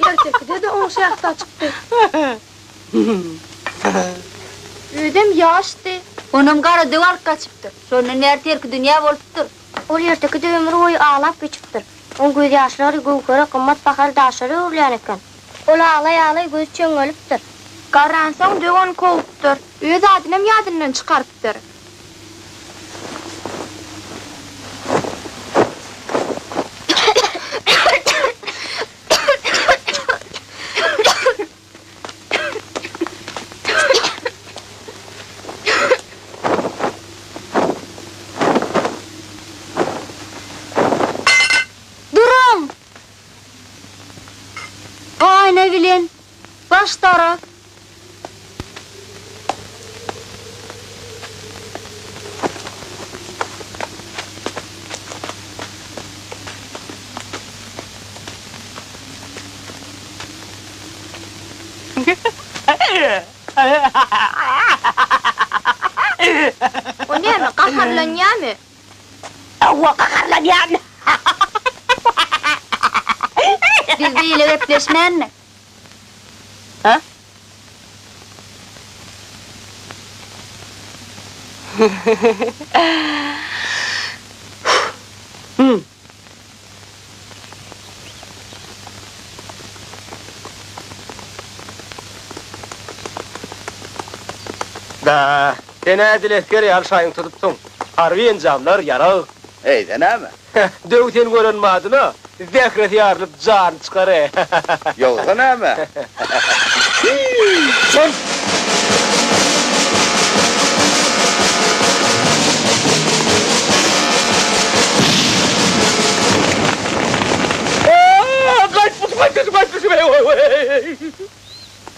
Ertekide-de oň şähdi açykdy. Özem ýaşdy. Onam gara döw alyp gaçypdyr. Şondan bäri terkidünýä bolupdyr. Ol ertekide ömür boýy aglap geçipdir. Oň gözýaşlary göwhere gymmat bahaly daşlara öwrülýän eken. Ol aglaý-aglaý gözi çöňňelipdir. Garransoň döw ony kowupdyr. Öz adynam ýadyndan çykarypdyr. O näme, gaharlanýamy? Hawa, gaharlanýan. Biz beýle gepleşmändik. Hä? Hum. Da, sen-ä edil esger ýaly şaýyňy tutupsyň. Harby enjamlar, ýarag. Eýse näme? Döw seni gören badyna, zähresi ýarylyp, jany çykar-e. Ýogsa näme? Şol!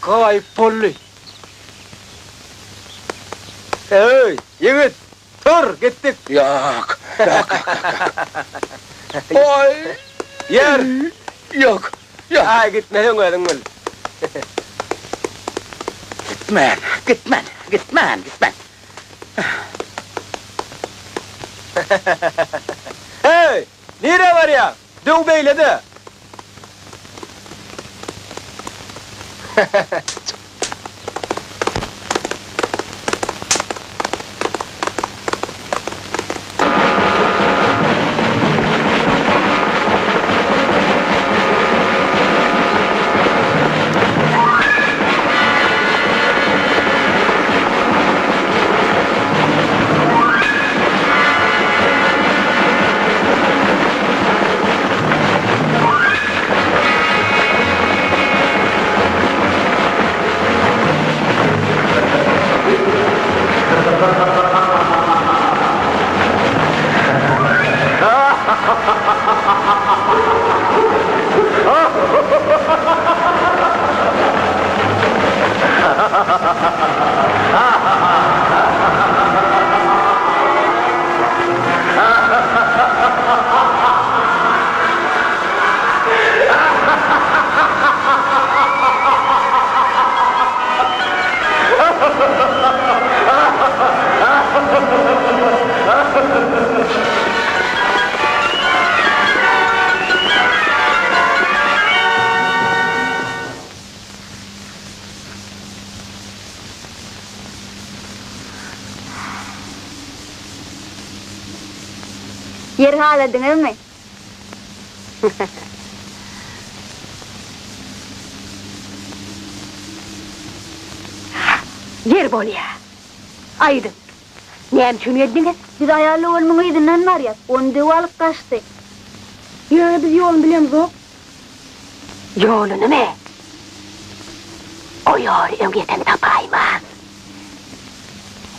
Gaýyp boldy. Eý, ýigit, tur, gitdik. Ýok, ýok, ýok, ýok. Oý! Ýör! Ýok, ýok. Aý, gitmeseň özüň bil. Gitmen, gitmen, gitmen, gitmen. Heý, nirä barýaň? Döw beýle-de. Ýer haladyňyzmy? Ýer bolýa. Aýdyň, näme üçin geldiňiz? Biz aýal ogulymyň yzyndan barýas. Ony döw alyp gaçdy. Ýöne biz ýoluny bilemzok. Ýolunymy? O ýoly öňýeten tapaýmaz.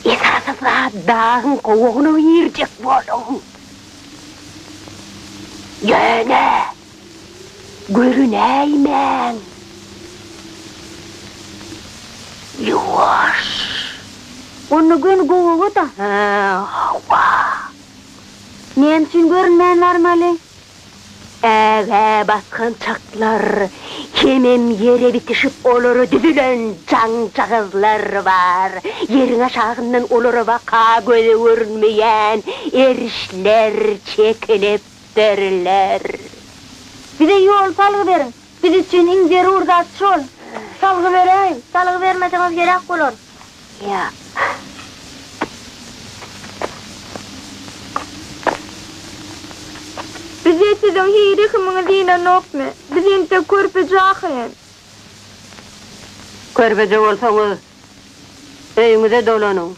Esasy zat dagyň gowagyna girjek boluň. Ýöne görünäýmäň. Ýuwaş. Onda göni gowaga-da. Hä, hawa. Näme üçin görünmän barmaly? Ägä basgançaklar hemem ýere bitişip olara düzülen jaňjagazlar bar. Ýeriň aşagyndan olara baka göze görünmeýän erişler çekilipdirler. Bize ýol salgy beriň. Biz üçin iň zerur zat şol. Salgy beräýiň. Salgy bermeseňiz heläk bolarys. Ýa. Bize siziň hi rehimiňiz inenokmy? Biz entek körpeje ahyryn. Körpeje bolsaňyz, öýüňize dolanyň.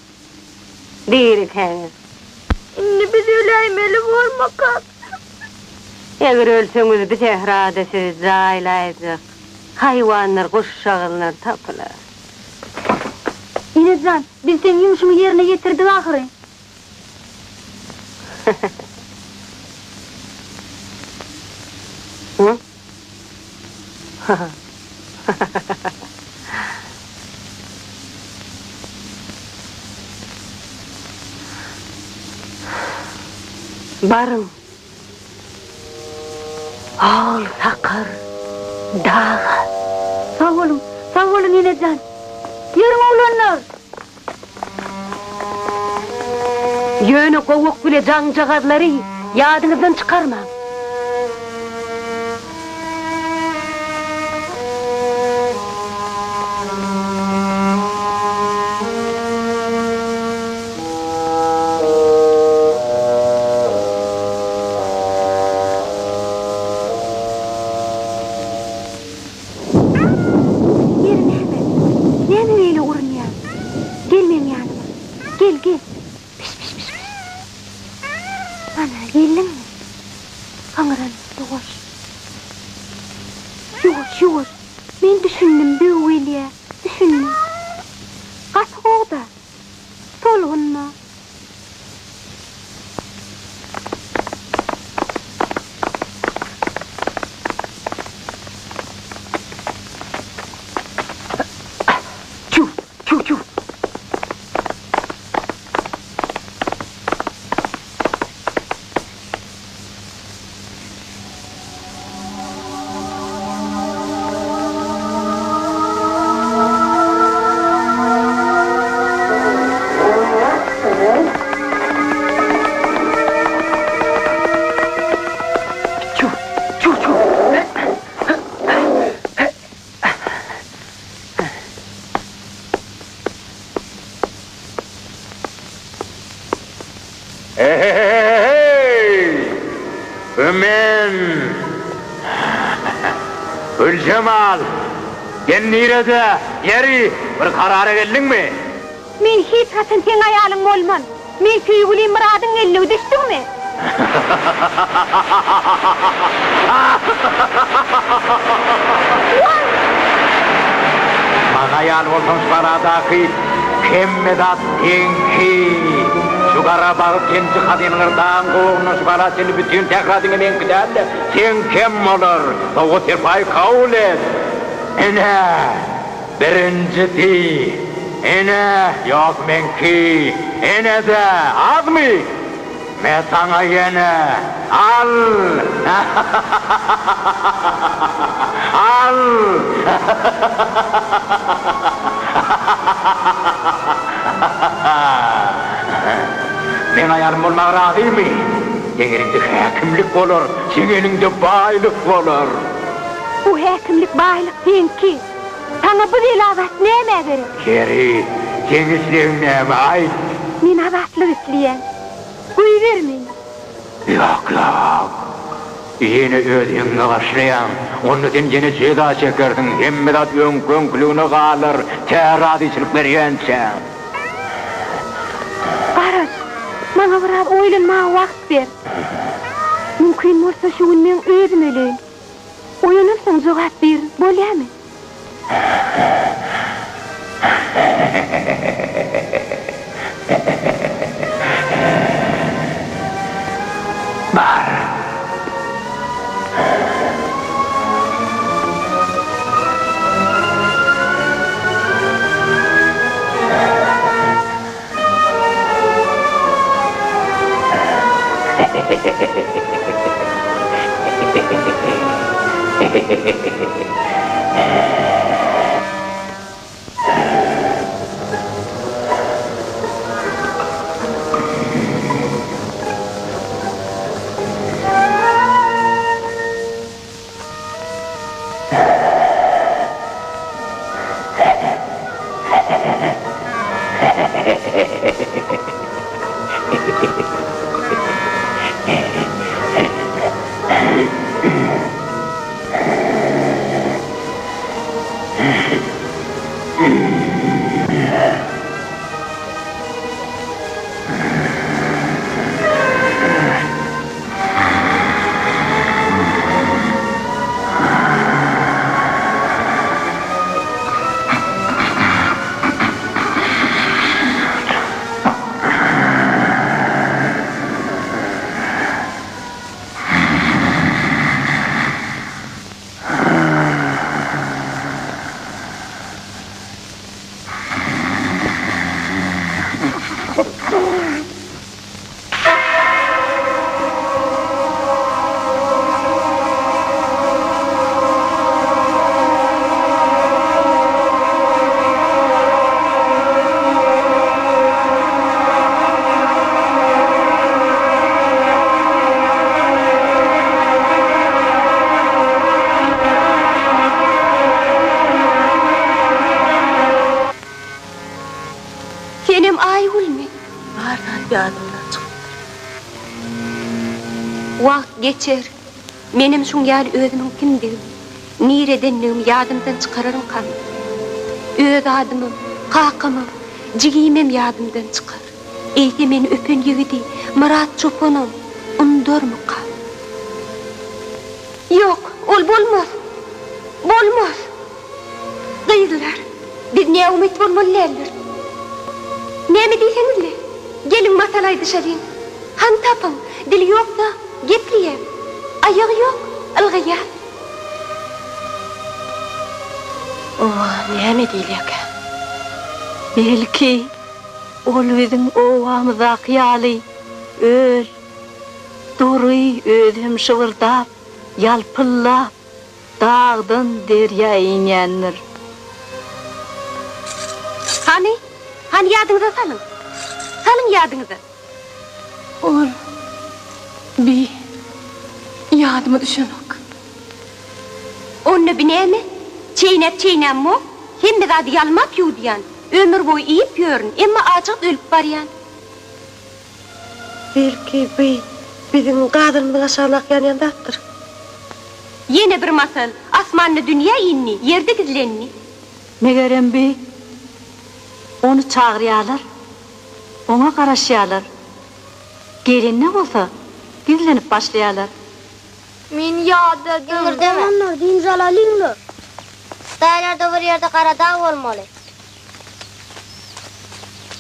Dirikäňiz. Indi biz öläýmeli bolmakak. Eger ölseňiz, bi sährada sizi jaýlaýjak haýwandyr guşjagazlar tapylar. Ene jan, biz seň ýumşuňy ýerine ýetirdik ahyry. Baryň, Ol sakar daga. Sag boluň, sag boluň ene jan. Ýörüň oglanlar! Ýöne gowak bile jaňjagazlary ýadyňyzdan çykarmaň. Ýeri näme? Näme beýle urunýaň? Gel meň ýanyma. Gel, gel. Piş-piş-piş-piş. Ana, geldiňmi? Hyňranma, ýuwaş. Ýuwaş, ýuwaş. Men düşündim, döw gelýä. Düşündim. Gaty gowy-da. Tolgunma. Çüw, çüw, çüw. Çüw, çüw, çüw. He-he-he-he-heý! Bu men! Güljemal! Sen nirede? Ýeri, bir karara geldiňmi? Men hiç haçan seň aýalyň bolman. Men söýgülim Myradyň gelnigi düşdüňmi? Maňa aýal bolsaň şu galadaky hemme zat seňki. Şu gara bagyp penji hazynalar dagyň gowagyndan şu gala çenli bütin sähra diňe meňki däl-de, seňkem bolar. Sowgat-serpaýy kabul et. Ine, birinjisi. Ine, ýok meňki. Ine-de, azmy? Me saňa ýene, al! Al! Meň aýalym bolmaga razymy? Seň eliňde häkimlik bolar, seň eliňde baýlyk bolar. Bu häkimlik, baýlyk seňki. Saňa bu bela zat nämä gerek? Ýeri, seň islegiň näme, aýt? Men azatlyk isleýän. Goýber meni. Ýok, ýok. Ýene öz heňiňe başlaýaň. Onda sen ýene jeza çekersiň, hemme zat öňki-öňküligine galar, tä razyçylyk berýänçäň. Garaş, maňa biraz oýlanmaga wagt ber. Mümkin bolsa şu gün meň özüm öleýin. Oýanamsoň jogap birin, bolýamy? Bar. Aýgülmi? Bar zat ýadymdan çykypdyr. Wagt geçer. Menem şuň ýaly özümiň kimdigimi, niredendigimi ýadymdan çykararmykam? Öz adymam, kakamam, jigimem ýadymdan çykar. Eýse meni öpen ýigidi Myrat çopanam undarmykam? Ýok, ol bolmaz! Bolmaz! Gyzlar, biz näumyt bolmaly däldiris. Näme diýseňiz-le, geliň masal aýdyşalyň. Hany tapyň, dili ýok-da, gepleýär, aýagy ýok, ylgaýar. Oňa näme diýilýärkä? Belki, ol biziň obamyzdaky ýaly öl, dury, özem şybyrdap, ýalpyldap, Dagdan derýa inýändir. Hany, hany ýadyňyza salyň. Salyň ýadyňyza. Ol, bi, ýadyma düşenok. Onda bi näme? Çeýnäp-çeýnämmok, hemme zady ýalmap ýuwdýan, ömür boýy iýip ýörün, emma ajygyp ölüp barýan. Belki, bi biziň gazanymyzyň aşagyndaky ýanýan zatdyr. Ýene bir masal, Asmanda dünýä indi, ýerde gizlendi. Megerem bi ony çagyrýarlar, oňa garaşýarlar. Gelende bolsa gizlenip başlaýarlar. Men ýadadym. Iňirdeme. Oglanlar, dynç alalyň-la. Daýlarda bir ýerde gara dag bolmaly.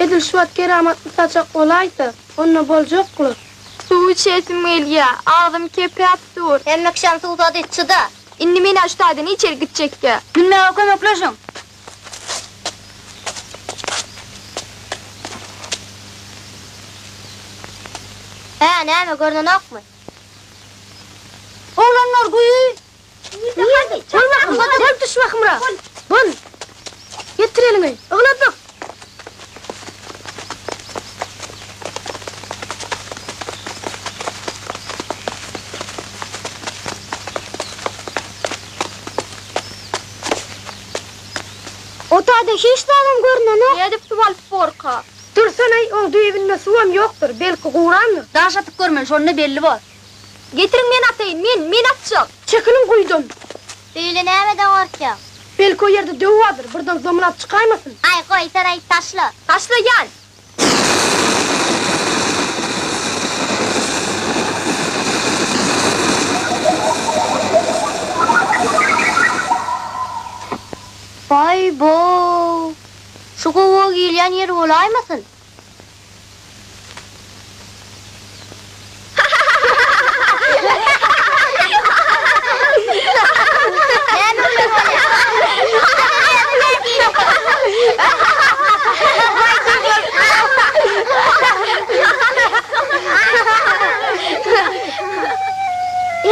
Edil şu wagt keramatly saçak bolaýsa, onda boljakly. Suw içesim gelýä, agzym kepäp dur. Hemme kişem suwsady, çyda. Indi men-ä şu taýdan içeri gitjekgä. Münmäge kömekleşiň. Hä, näme, görnenokmy? Oglanlar guýy. Nirde? Bol bakym, bol düş bakymrak. Bol. Getir eliňi. Ygladyk. O taýda hiç zadam görnenok. Nädip suw alyp borka? Dursana-aý, oň düýbünde suwam ýokdur, belki gurandyr. Daş atyp görmeli, şonda belli bor. Getiriň men ataýyn, men, men atjak. Çekiliň guýudan. Beýle nämeden gorkýaň? Belki o ýerde döw bardyr, birden zomlap çykaýmasyn. Aý, goýsana-aý, taşla. Taşlaýan! Baý-bow! Şu gowaga girýän ýer bolaýmasyn? Näme bilen bolýar?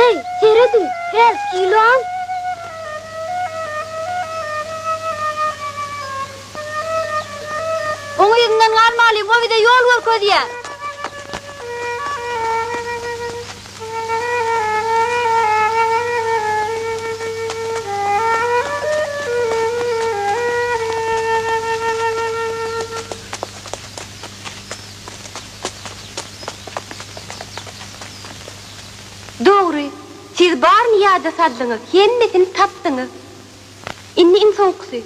Eý, serediň, hälki ýylan! Oň yzyndan galmalyň, o bize ýol görkezýär. Dogry, siz baryny ýada saldyňyz, hemmesini tapdyňyz. Indi iň soňkusy.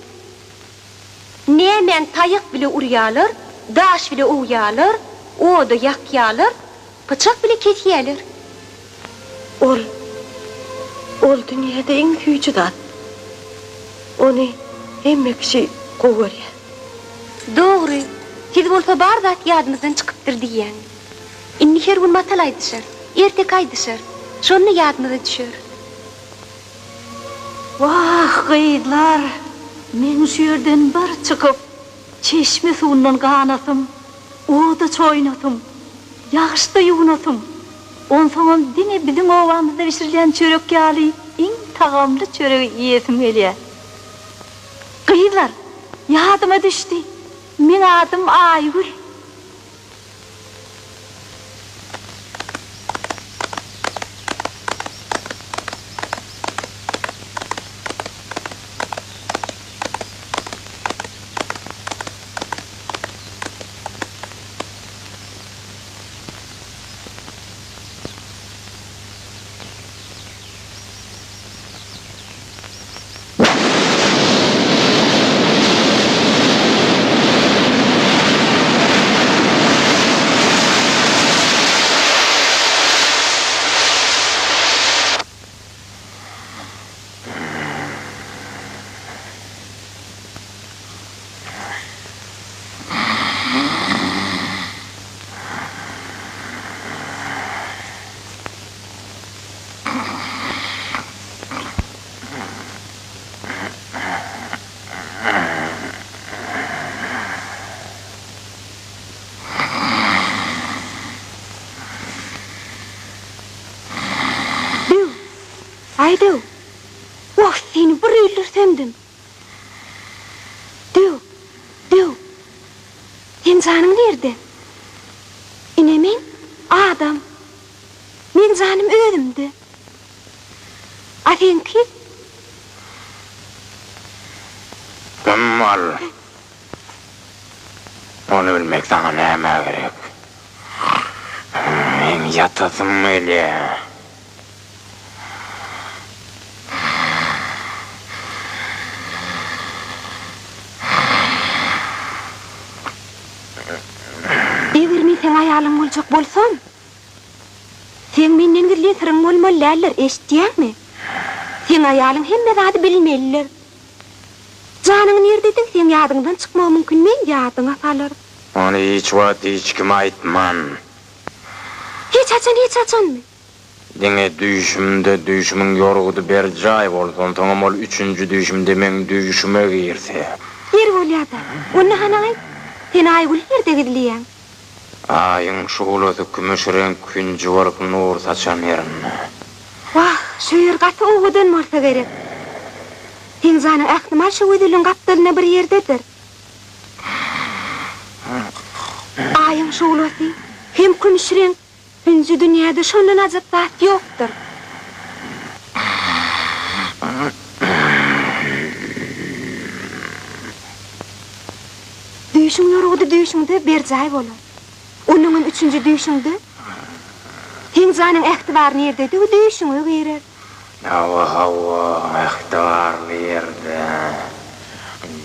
Nämäni taýak bile urýalar, daş bile owýalar, oda ýakýalar, pyçak bile kesýäler. Ol, ol dünýäde iň süýji zat. Ony hemme kişi gowy görýär. Dogry, siz bolsa bar zat ýadymyzdan çykypdyr diýýäňiz. Indi her gün matal aýdyşar, erteki aýdyşar, şonda ýadymyza düşer. Wah, gyzlar, meň şu ýerden bir çykyp, çeşme suwundan ganasym, oda çoýunasym, ýagyşda ýuwunasym, onsoňam diňe biziň obamyzda bişirilýän çörek ýaly iň tagamly çöregi iýesim gelýär. Gyzlar, ýadyma düşdi, meň adym Aýgül. Aý döw! Wah, seni bir öldürsemdim! Döw! Döw! Seň janyň nirde? Ine men, adam. Meň janym özümde. A seňki? Güm bol! Ony bilmek saňa nämä gerek? Meň ýatasym gelýär. Eger men seň aýalyň boljak bolsam, seň menden gizlin syryň bolmaly däldir, eşitýäňmi? Seň aýalyň hemme zady bilmelidir. Janyň nirdediň seň ýadyňdan çykmagy mümkin men ýadyňa salaryn. Ony hiç wagt hiç kime aýtman. Hiç haçan hiç haçanmy? Diňe düýşümde düýşümiň ýorgudy berjaý bolsa onsoňam ol üçünji düýşümde meň düýşüme girse. Ýeri bolýada. Onda hany aýt, sen Aýgüli nirde gizleýäň? Aýyň şuglasy kümüş reňk hünji bolup nur saçan ýerinde. Wah, şu ýer gaty owadan bolsa gerek. Seň janyň ähtimal şu gözeliň gapdalynda bir ýerdedir. Aýyň şuglasy hem kümüş reňk hünji dünýäde şondan ajap zat ýokdur. Düýşüň ýorgudy düýşüňde berjaý bolar. Onuňam üçünji düýşüňde seň janyň ähtibar nirdedigi düýşüňe girer. Hawa, hawa, ähtibarly ýerde,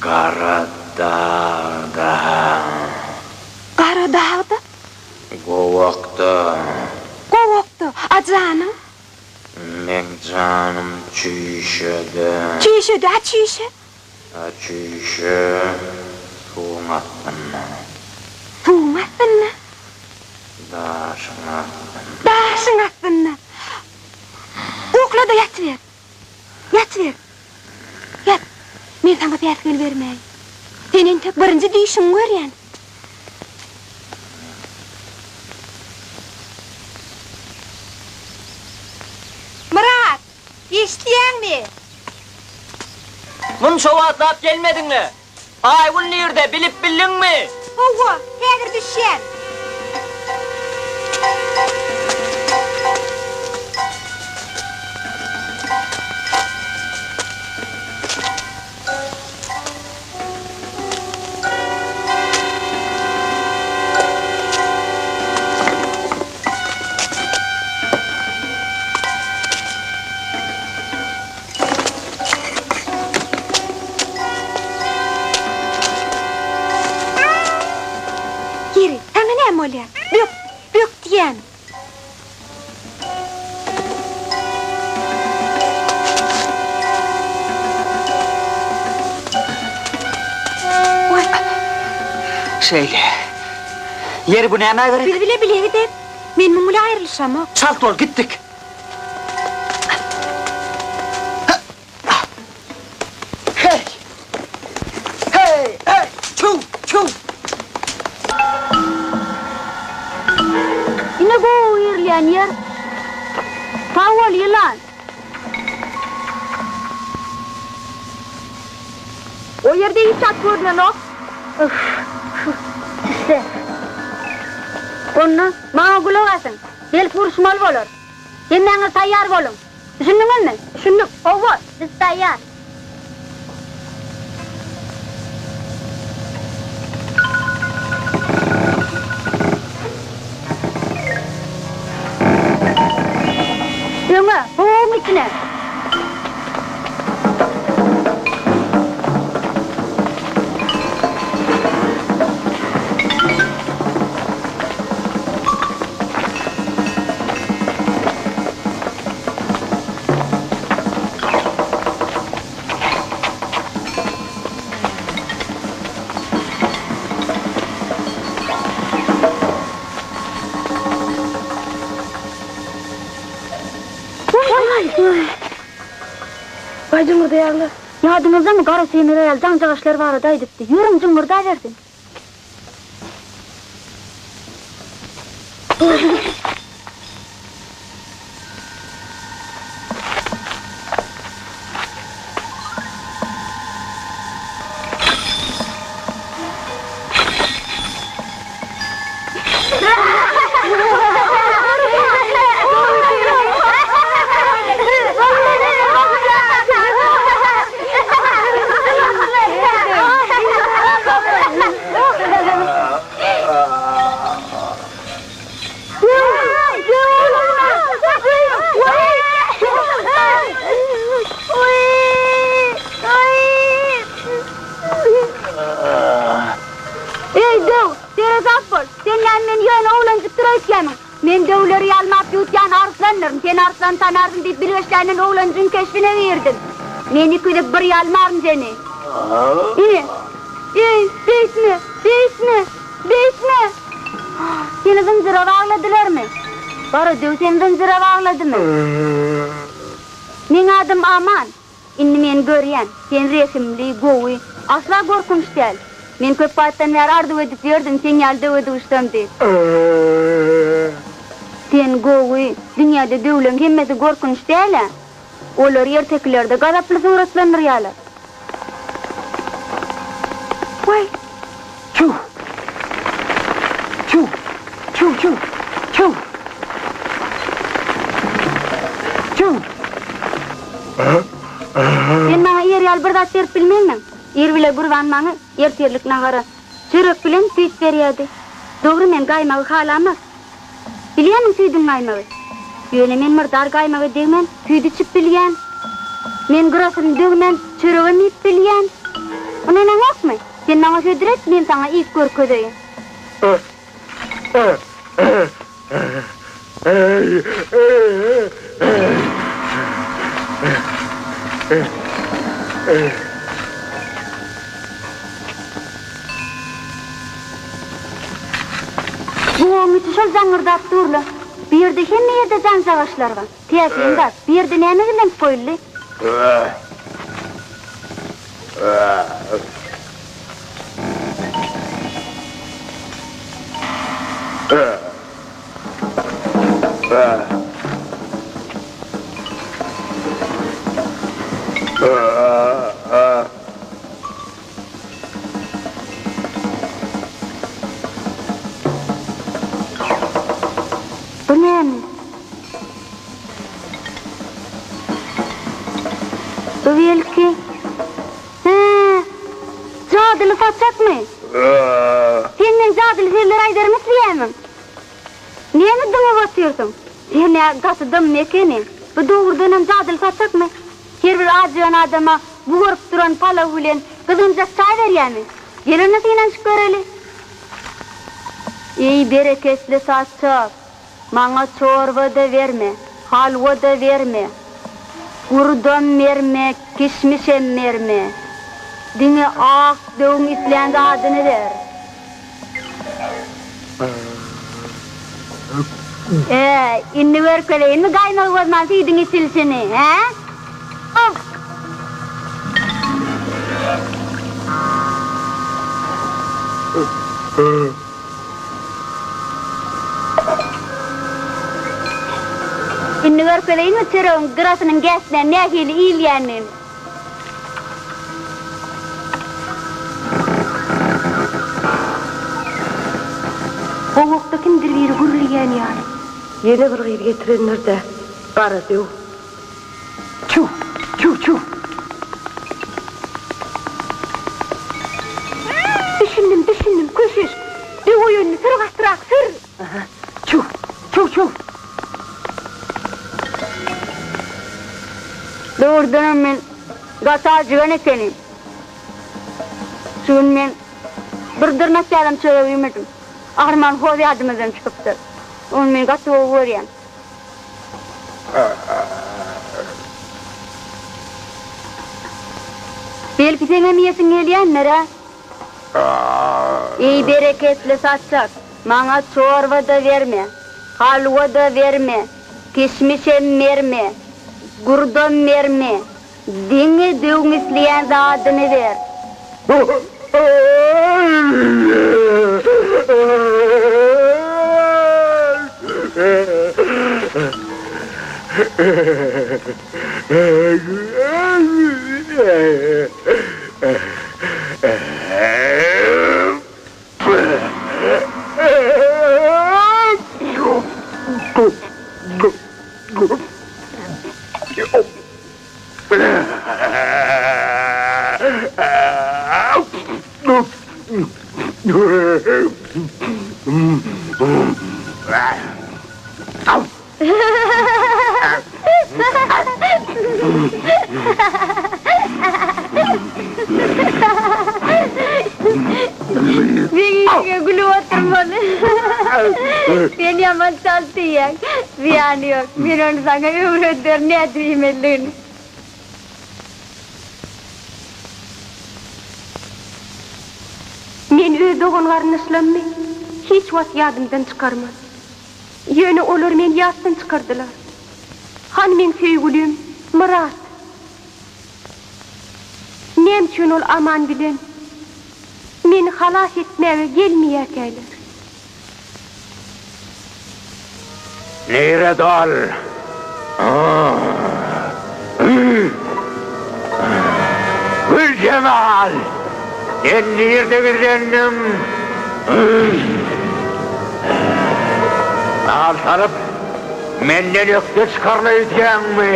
gara dagda. Gara dagda? Gowakda. Gowakda, a janyň? Meň janym çüýşede. Çüýşede, a çüýşe? A çüýşe suwuň astynda. Suwuň astynda? Daşyň astynda. Daşyň astynda. Ukla-da ýatyber. Ýatyber. Ýat. Men saňa päsgel bermäýin. Sen entek birinji düýşüňi görýän. Myrat! Eşidýäňmi? Munça wagtlap gelmediň-le. Aýgül nirde, bilip bildiňmi? Hawa, häzir düşýän. Ýeri, saňa näme bolýar? Bök, bök diýýän. Şeýle. Ýeri, bu nämä gerek? Biz bile bile gideris. Men muň bilen aýrylyşamok. Çalt bol, gitdik. Hey! Hey! Hey! Çüw! Çüw! Ine gowy girilýän ýer. Sag bol, ýylan. O ýerde hiç zat görnenok. Üf, şu tüsse. Onda maňa gulak asyň. Belki uruşmaly bolar. Hemmäňiz taýýar boluň. Düşündiňizmi? Düşündik. Hawa, biz taýýar. Öňe, gowagyň içine! Waý jyňňyrdaýarlar. Ýadyňyzdamy, Gara Teýmir aýal jaňjagaşlar barada aýdypdy. Ýörüň, jyňňyrdabersin. Eý, döw, seresap bol! Sen näme meni ýöne oglanjykdyr öýtýämiň? Men döwleri ýalmap ýuwutýan arslandyryn, sen arslany tanarsyň diýip bilgeşländen oglanjygyň keşbine girdim. Men iküzük bir ýalmaryn seni. Ine! Eý, beýtme, beýtme, beýtme! Seni zynjyra bagladylarmy? Gara döw seni zynjyra bagladymy? Meň adym Aman. Indi men görýän, sen rehimli, gowy, asla gorkunç däl. Men köp wagtdan bäri arzuw edip ýördüm, seň ýaly döwe duşsam diýip. Sen gowy, dünýäde döwleň hemmesi gorkunç däl-ä. Olary ertekilerde gazaply suratlandyrýarlar. Waý! Çüw! Çüw! Çüw, çüw! Çüw! Çüw! Sen maňa ir ýaly bir zat berip bilmezmiň? Ir bile Gurban maňa ertirlik nahara çörek bilen süýt berýärdi. Dogry men gaýmagy halamok. Bilýämiň süýdüň gaýmagy? Ýöne men myrdar gaýmaga degmän süýt içip bilýän. Men gyrasyny döwmän çöregem iýip bilýän. Ynanaňokmy? Sen maňa hödür et, men saňa iýip görkezeýin. Gowagyň içi şol jaňňyrdap dur-la. Bu ýerde hemme ýerde jaňjagaşlar bar. Täsin zat, bu ýerde näme gizlenip goýuldy? Bu näme? Bu belki, hä, jadyly saçakmy? Sen meň jadyly sözler aýdarymy isleýärmiň? Näme dyňyp otyrsyň? Sen-ä gaty dymma ekeniň. Bu dogrudanam jadyly saçakmy? Her bir ajygan adama bugaryp duran palaw bilen gyzgynjak çaý berýärmi? Gel onda synanyşyp göreli. Eý, bereketli saçak! Maňa çorba-da berme, halwa-da berme, gurdam berme, kişmişem berme. Diňe ak döwüň islän zadyny ber. Ä, indi görkezeýinmi gaýmagy bozman süýdüň içilişini, hä? Uf! Indi görkezeýinmi çöregiň gyrasynyň gäsmän nähili iýilýänini? Gowakda kimdir biri gürleýän ýaly. Ýene bir gyz getirendir-dä, gara döw. Çüw! Çüw! Çüw! Düşündim, düşündim, köşeş! Döw oýandy, sür gatyrak, sür! Çüw! Çüw! Çüw! Dogrudanam men gaty ajygan ekenim. Şu gün men bir dyrnak ýalam çörek iýmedim. Arman hoz ýadymyzdan çykypdyr. Ony men gaty gowy görýän. Belki seňem iýesiň gelýändir-ä? Eý, bereketli saçak, maňa çorba-da berme, halwa-da berme, kişmişem berme, gurdam berme, diňe döwüň isleýän zadyny ber. Diňe gülüp oturmaly. Sen ýaman çalt iýýäň. Zyýany ýok. Men ony saňa öwrederin nädip iýmelidigini. Men öz dogan-garyndaşlammy hiç wagt ýadymdan çykarman. Ýöne olar meni ýatdan çykardylar. Hany meň söýgülim, Myrat? Näme üçin ol Aman bilen meni halas etmäge gelmeýärkäler? Nirede ol? Güljemal! Sen nirde gizlendiň? Al salyp, menden ökde çykaryn öýdýäňmi?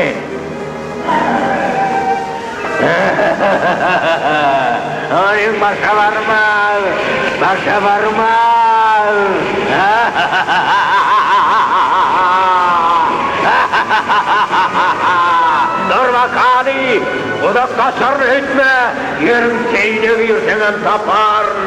Onuň başa barmaz, başa barmaz. Dur bakaly, uzak gaçaryn öýtme, ýeriň teýine girseňem taparyn.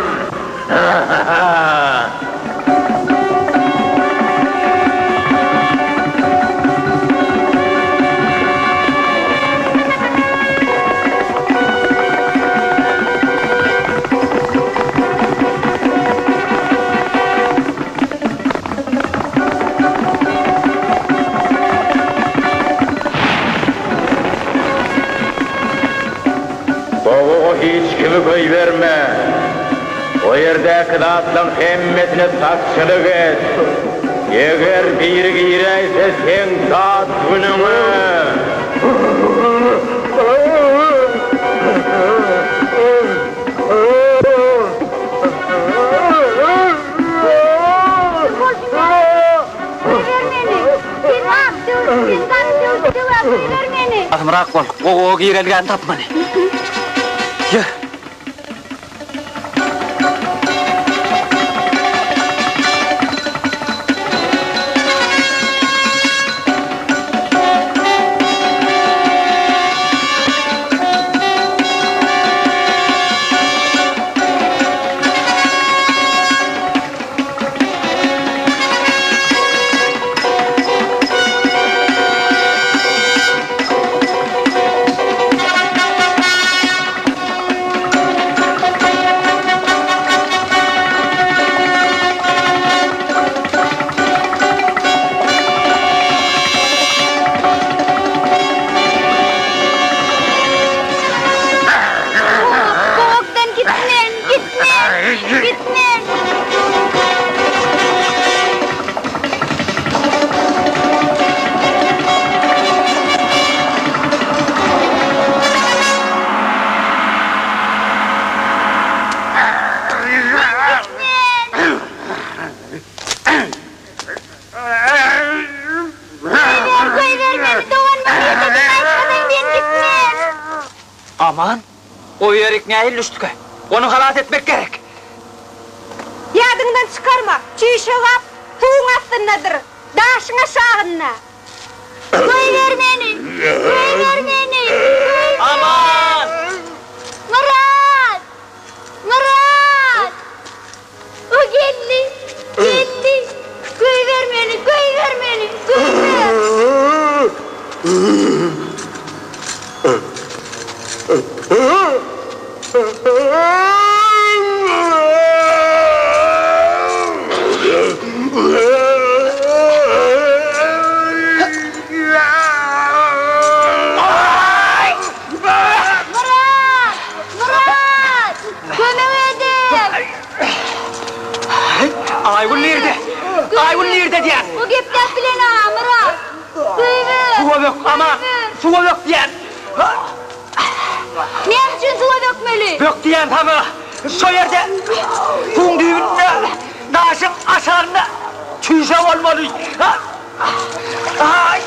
Gowaga hiç kimi goýberme. O ýerdäki zatlaň hemmesine sakçylyk et. Eger biri giräýse seň dat günüňe. Goýber meni! Sen ak döw, sen gara döw, döw-ä goýber meni! Basymrak bol, gowaga girelgäni tapmaly. Ýör. Gowakdan gitmen, gitmen, gitmen! Goýber, goýber meni, doganymyň ýekedigini aýtmasaň men gitmen! Aman, o ýerik nähili düşdükä? Ony halas etmek gerek! Ýadyňdan çykarma, çüýşe gap suwuň astyndadyr, daşyň aşagynda. Goýber meni! Goýber meni! Goýber! Aman! Myrat! Myrat! O geldi! Geldi! Goýber meni! Goýber meni! Goýber! Myrat! Myrat! Kömek ediň! Aýgül nirde? Aýgül nirde diýýän? Bu gepläp bilen-a, Myrat! Goýber! Suwa bök, aman! Suwa bök diýýän! Näme üçin suwa bökmeli? Bök diýýän saňa! Şo ýerde, suwuň düýbünde, daşyň aşagynda çüýşe bolmaly! Aý!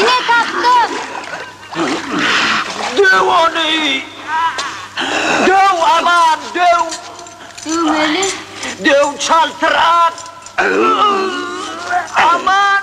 Ine tapdym! Döw ony! Döw aman, döw! Döwmeli. Döw çaltrak! Aman!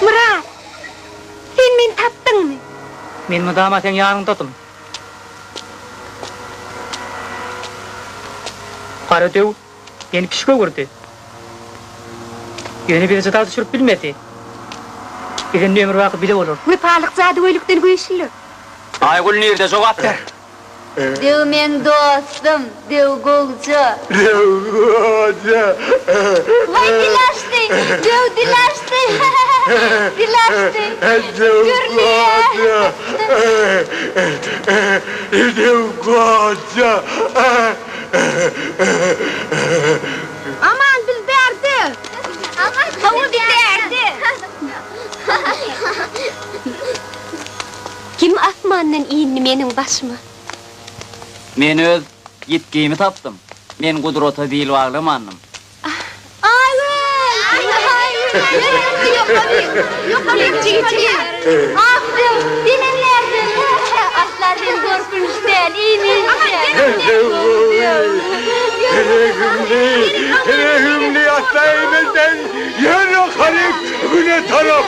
Myrat, sen meni tapdyňmy? Men mydama seň ýanyňdadym. Gara döw meni pişik öwürdi. Ýöne bizi jyda düşürip bilmedi. Biz indi ömürbaky bile bolarys. Wepalyk jadygöýlükden güýçlüdir. Aýgül nirde jogap ber. Döw meň dostum, döw gowja. Döw goja. Waý dil açdy, döw dil açdy. Dil açdy. Döw goja. Döw goja. Aman biz bärde. Hawa biz bärde. Kim asmandan indi meniň başyma? Men öz ýitgimi tapdym. Men gudrata bil baglamandym. Aýgül! Aýgül! Ýokaryk! Ýokaryk çykalyň! Ah, döw, senem närden? Asla sen gorkunç däl, iýmeli däl. Rehimli, rehimli asla iýmezden, ýör ýokaryk, güne tarap!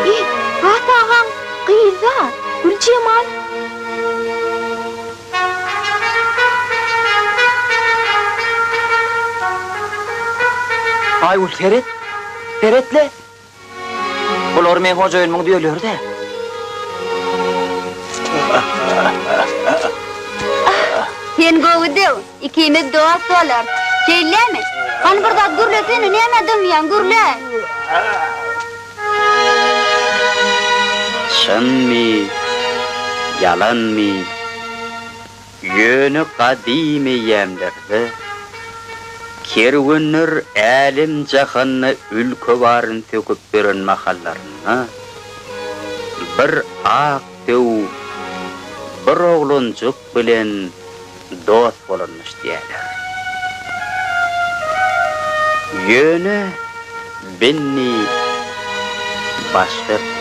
Eý, At agaň gyzy-a, Güljemal. Aýgül seret, seret-le! Bular meň hojaýynymyň düýeleri-dä. Sen gowy döw, ikimiz dost bolarys. Şeýlemi? Hany bir zat gürlesene, nämä dymýaň, gürle! Çynmy, ýalanmy, ýöne gadym eýýämlerde kerwenler älem-jahanda ülke baryny söküp ýören mahallarynda bir ak döw bir oglanjyk bilen dost bolanmyş diýýärler. Ýöne Benni başga.